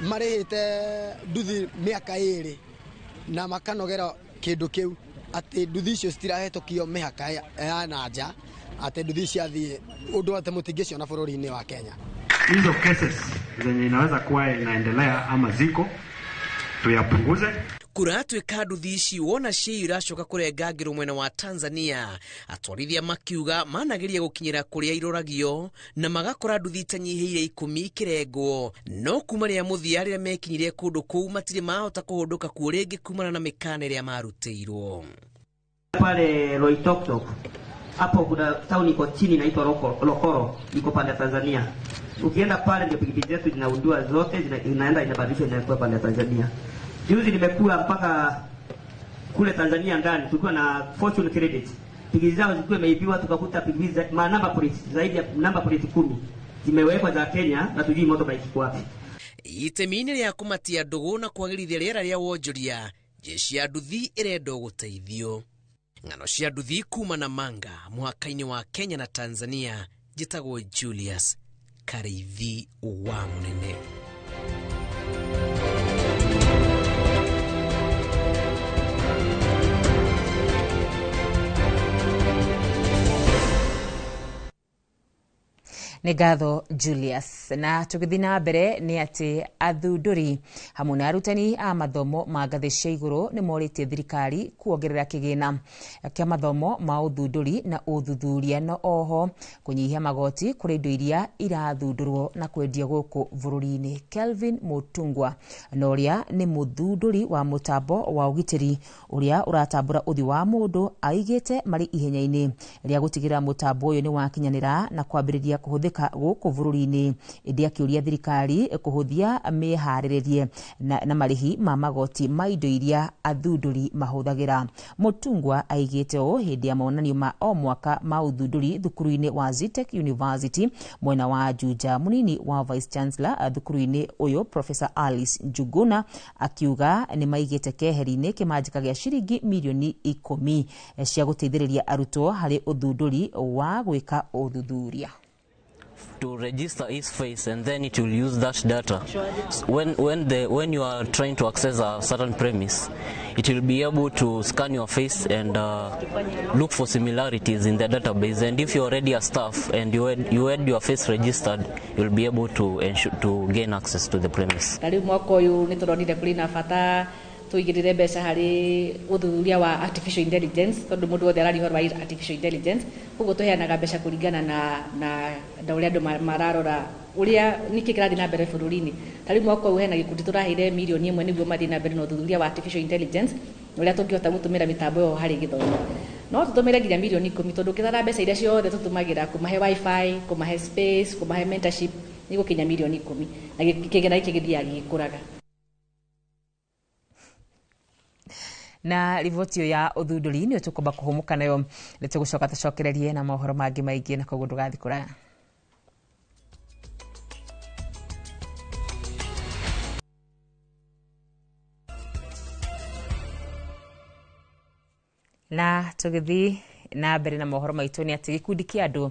marĩhĩte nduthi mĩaka 2 na makanogera kĩndũ kĩu atĩ nduthi icio citirahetũkio mĩhaka ya na nja, atĩ nduthi ciathiĩ ũndũ atĩ mũtingĩciona bũrũri-inĩ wa Kenya. Hizo cases zenye inaweza kuwa inaendelea ama ziko tuyapunguze. Kũratuĩka nduthi ici wona ciĩ iracoka kũrengangĩrwo mwena wa Tanzania, atwarithia makiuga manageria gũkinyĩra kũrĩa iroragio na magakora nduthi itanyihĩire 10 ikĩrengwo, no kuma rĩa mũthia rĩrĩa mekinyire kũndũ kũu matirĩ mahota kũhũndũka kuo rĩngĩ kumana na mĩkana ĩrĩa marutĩirwo. Pale Loitoktok hapo kuna town iko chini inaitwa Lokoro, iko pande ya Tanzania. Ukienda pale ndio pikipiki zetu zinaundua zote, zinaenda inabadilishwa inakuwa pande ya Tanzania. Juzi nimekula mpaka kule Tanzania ndani, tulikuwa na Fortune Credit. Pikipiki zao zilikuwa imeibiwa, tukakuta pikipiki za namba plate zaidi ya namba plate 10 zimewekwa za Kenya na tujui motorbike iko wapi. Itemi-inĩ rĩa kũmatia ndũgũ na kwagĩrithia rĩera rĩa wonjoria, jeshi ya nduthi ĩrenda gũteithio. Ng'ano cia nduthi kuma na Manga mũhaka-inĩ wa Kenya na Tanzania, njĩtagwo Julius Kariithi wa Mũnene. Nĩ ngatho Julius. Na tũgĩthiĩ na mbere nĩ atĩ athundũri hamwe na arutani a mathomo ma ngathĩ cia igũrũ nĩ morĩtie thirikari kuongerera kĩgĩna kĩa mathomo ma ũthundũri na ũthuthuria na oho kũnyihia magoti kũrĩ indo iria irathundũrwo na kwendio gũkũ bũrũri-inĩ. Kelvin Mutungwa na ũrĩa nĩ mũthundũri wa mũtambo wa ũgitĩri ũrĩa ũratambũra ũthiũ wa mũndũ aigĩte marĩ ihenya-inĩ rĩa gũtigĩrĩra mũtambo ũyũ nĩ wakinyanĩra na kwambĩrĩria kũhũthĩka gũkũ bũrũri-inĩ, ĩndĩ akĩũria thirikari kũhũthia mĩharĩrĩrie na marĩhi ma magoti ma indo iria athundũri mahũthagĩra. Mutungwa aigĩte ũũ hĩndĩ ya monanio ma o mwaka ma ũthundũri thukuru-inĩ wa Zetech University mwena wa Juja. Mũnini wa Vice Chancellor thukuru-inĩ ũyũ Professor Alice Njuguna akiuga nĩ maigĩte keheri-inĩ kĩmanjĩka gĩa ciringi mirioni 10 cia gũteithĩrĩria arutwo harĩ ũthundũri wa gwĩka ũthuthuria. to register his face, and then it will use that data. When you are trying to access a certain premise, it will be able to scan your face and look for similarities in the database. And if you're already a staff and you had your face registered, you'll be able to ensure to gain access to the premise. Tariu mwaka uyu nituronire kuri na bata tuigirire mbeca hari uthuthuria wa artificial intelligence, tondu mundu wothe araria uhoro wa artificial intelligence. Koguo tuheanaga mbeca kuringana na uria andu mararora uria niki kirathi na mbere bururi-ini. Tariu mwaka uyu hena gikundi turaheire mirioni 1 niguo mathie na mbere na uthuthuria wa artificial intelligence, uria tungihota gutumira mitambo iyo hari githomo. No tutumire nginya mirioni 10 tondu ukithara mbeca iria ciothe tutumagira kumahe wifi, kumahe space, kumahe mentorship ni gukinya mirioni 10 na kigena giki githiaga gigikuraga. Na riboti ĩyo ya ũthundũri nĩ tũkwamba kũhũmũka nayo, nĩ tũgũcoka tũcokererie na mohoro mangĩ maingĩ, na koguo ndũgathiĩ kũraya. Na tũgĩthiĩ na mbere na mohoro maitũ nĩ atĩ gĩkundi kĩa andũ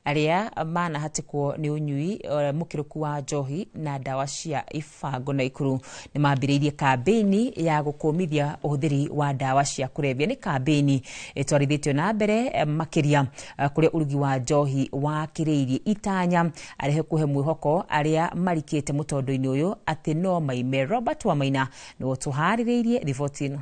arĩa manahatĩkwo nĩ ũnyui mũkĩrũku wa njohi na ndawa cia ibango Naikuru nĩ mambĩrĩirie kambĩini ya gũkũmithia ũhũthĩri wa ndawa cia kũrebia. Nĩ kambĩini ĩtwarithĩtio na mbere makĩria kũrĩa ũrugi wa njohi wakĩrĩirie itanya arehe kũhe mwĩhoko arĩa marikĩte mũtondo-inĩ ũyũ atĩ no maime. Robert Wamaina nĩwe ũtũharĩrĩirie riboti ĩno.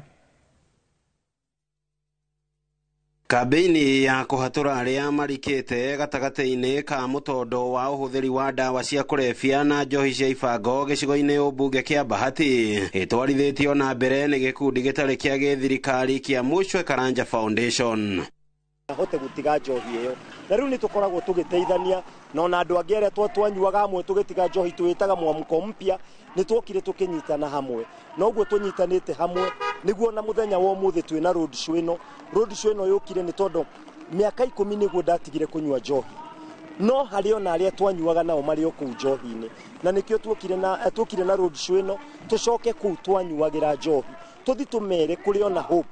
Kambĩini ya kũhatũra arĩa marikĩte gatagatĩ-inĩ ka mũtondo wa ũhũthĩri wa ndawa cia kũrebia na njohi cia ibango gĩcigo-inĩ ũmbunge kĩa Bahati ĩtwarithĩtio na mbere nĩ gĩkundi gĩtarĩ kĩa gĩthirikari kĩa Mũcwe Karanja Foundation. Ahote gũtiga njohi ĩyo, na rĩu nĩ tũkoragwo tũgĩteithania na ona andũ angĩ arĩa twanyuaga hamwe tũgĩtiga njohi twĩtaga mwamũko mpya, nĩ twokire tũkĩnyitana hamwe, na ũguo tũnyitanĩte hamwe nĩguo na mũthenya wa ũmũthĩ twĩna road show ĩno. Road show ĩno yũkire nĩ tondũ mĩaka 10 nĩguo ndatigire kũnyua njohi, no harĩ ona arĩa twanyuaga nao marĩ o kũu njohi-inĩ, na nĩkĩo tuokire na road show ĩno tũcoke kũu twanyuagĩra njohi, tũthi tũmere kũrĩ ona hope,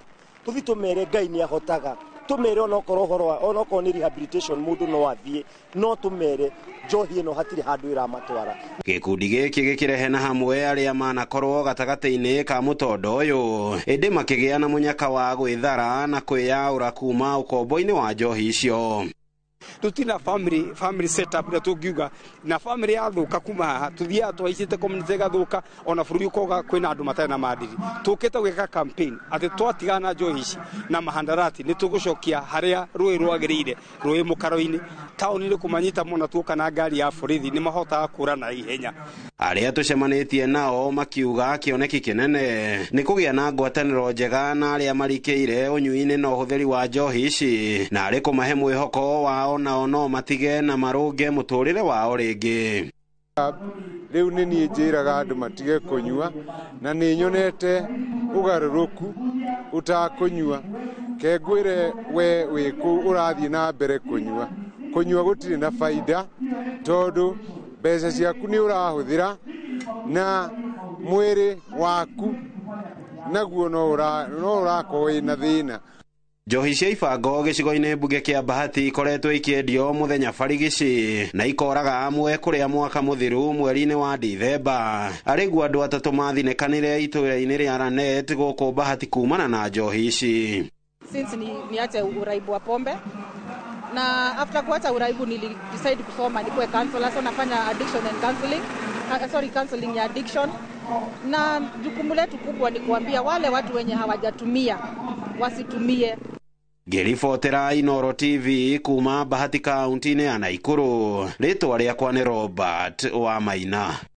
tũthi tũmere Ngai nĩ ahotaga, tumere onokorwo horo onokorwo ni rehabilitation mundu no athie, no tumere njohi ĩno hatirĩ handũ ĩramatwara. Gĩkundi gĩkĩ gĩkĩrehe na hamwe arĩa manakorwo gatagatĩ-inĩ ka mũtondo ũyũ, ĩndĩ makĩgĩa na mũnyaka wa gwĩthara na kwĩyaũra kuma ũkombo-inĩ wa njohi icio. Tutina family setup na tungiuga na family yathuka kuma haha tuthiaga twaicite community gathuka ona bururi ukoga kwina andu matari na maadili. Tukite gwika campaign ati twatigana na njohi ici na mahandarati ni tugucokia haria rui rwagiriire rui mukaro-ini tauni-ini kumanyita muno tuoka na ngari ya borithi ni mahotaga kura na ihenya. Arĩa tũcemanĩtie nao makiuga kĩoneki kĩnene nĩ kũgĩa na ngwatanĩro njega na arĩa marikĩire ũnyui-inĩ na ũhũthĩri wa njohi ici, na arĩ kũmahe mwĩhoko wao nao no matige na marũnge mũtũrĩre wao rĩngĩ. Rĩu nĩ niĩ njĩraga andũ matige kũnyua, na nĩ nyonete ũgarũrũku ũtakũnyua. Ke ngwĩre we wĩ kũu ũrathiĩ na mbere kũnyua, kũnyua gũtirĩ na baida tondũ mbeca ciaku nĩ ũrahũthĩra na mwĩrĩ waku naguo no ũrakorwo wĩna thĩna. Njohi cia ibango gĩcigo-inĩ mbunge kĩa Bahati ikoretwo ikĩendio mũthenya barigici na ikoraga amwe kũrĩa mwaka mũthiru mweri-inĩ wa Dithemba. Arĩguo andũ 3 mathinĩkanire itũũra-inĩ rĩa Lanet gũkũ Bahati kumana na njohi ici. Since niache uraibu wa pombe, na after kuacha uraibu nili decide kusoma nikuwe counselor, so nafanya addiction and counseling, counseling ya addiction. Na jukumu letu kubwa ni kuambia wale watu wenye hawajatumia wasitumie. Ngĩribotera Inooro TV kuma Bahati kaunti-inĩ ya Naikuru, rĩtwa rĩakwa nĩ Robert Wamaina.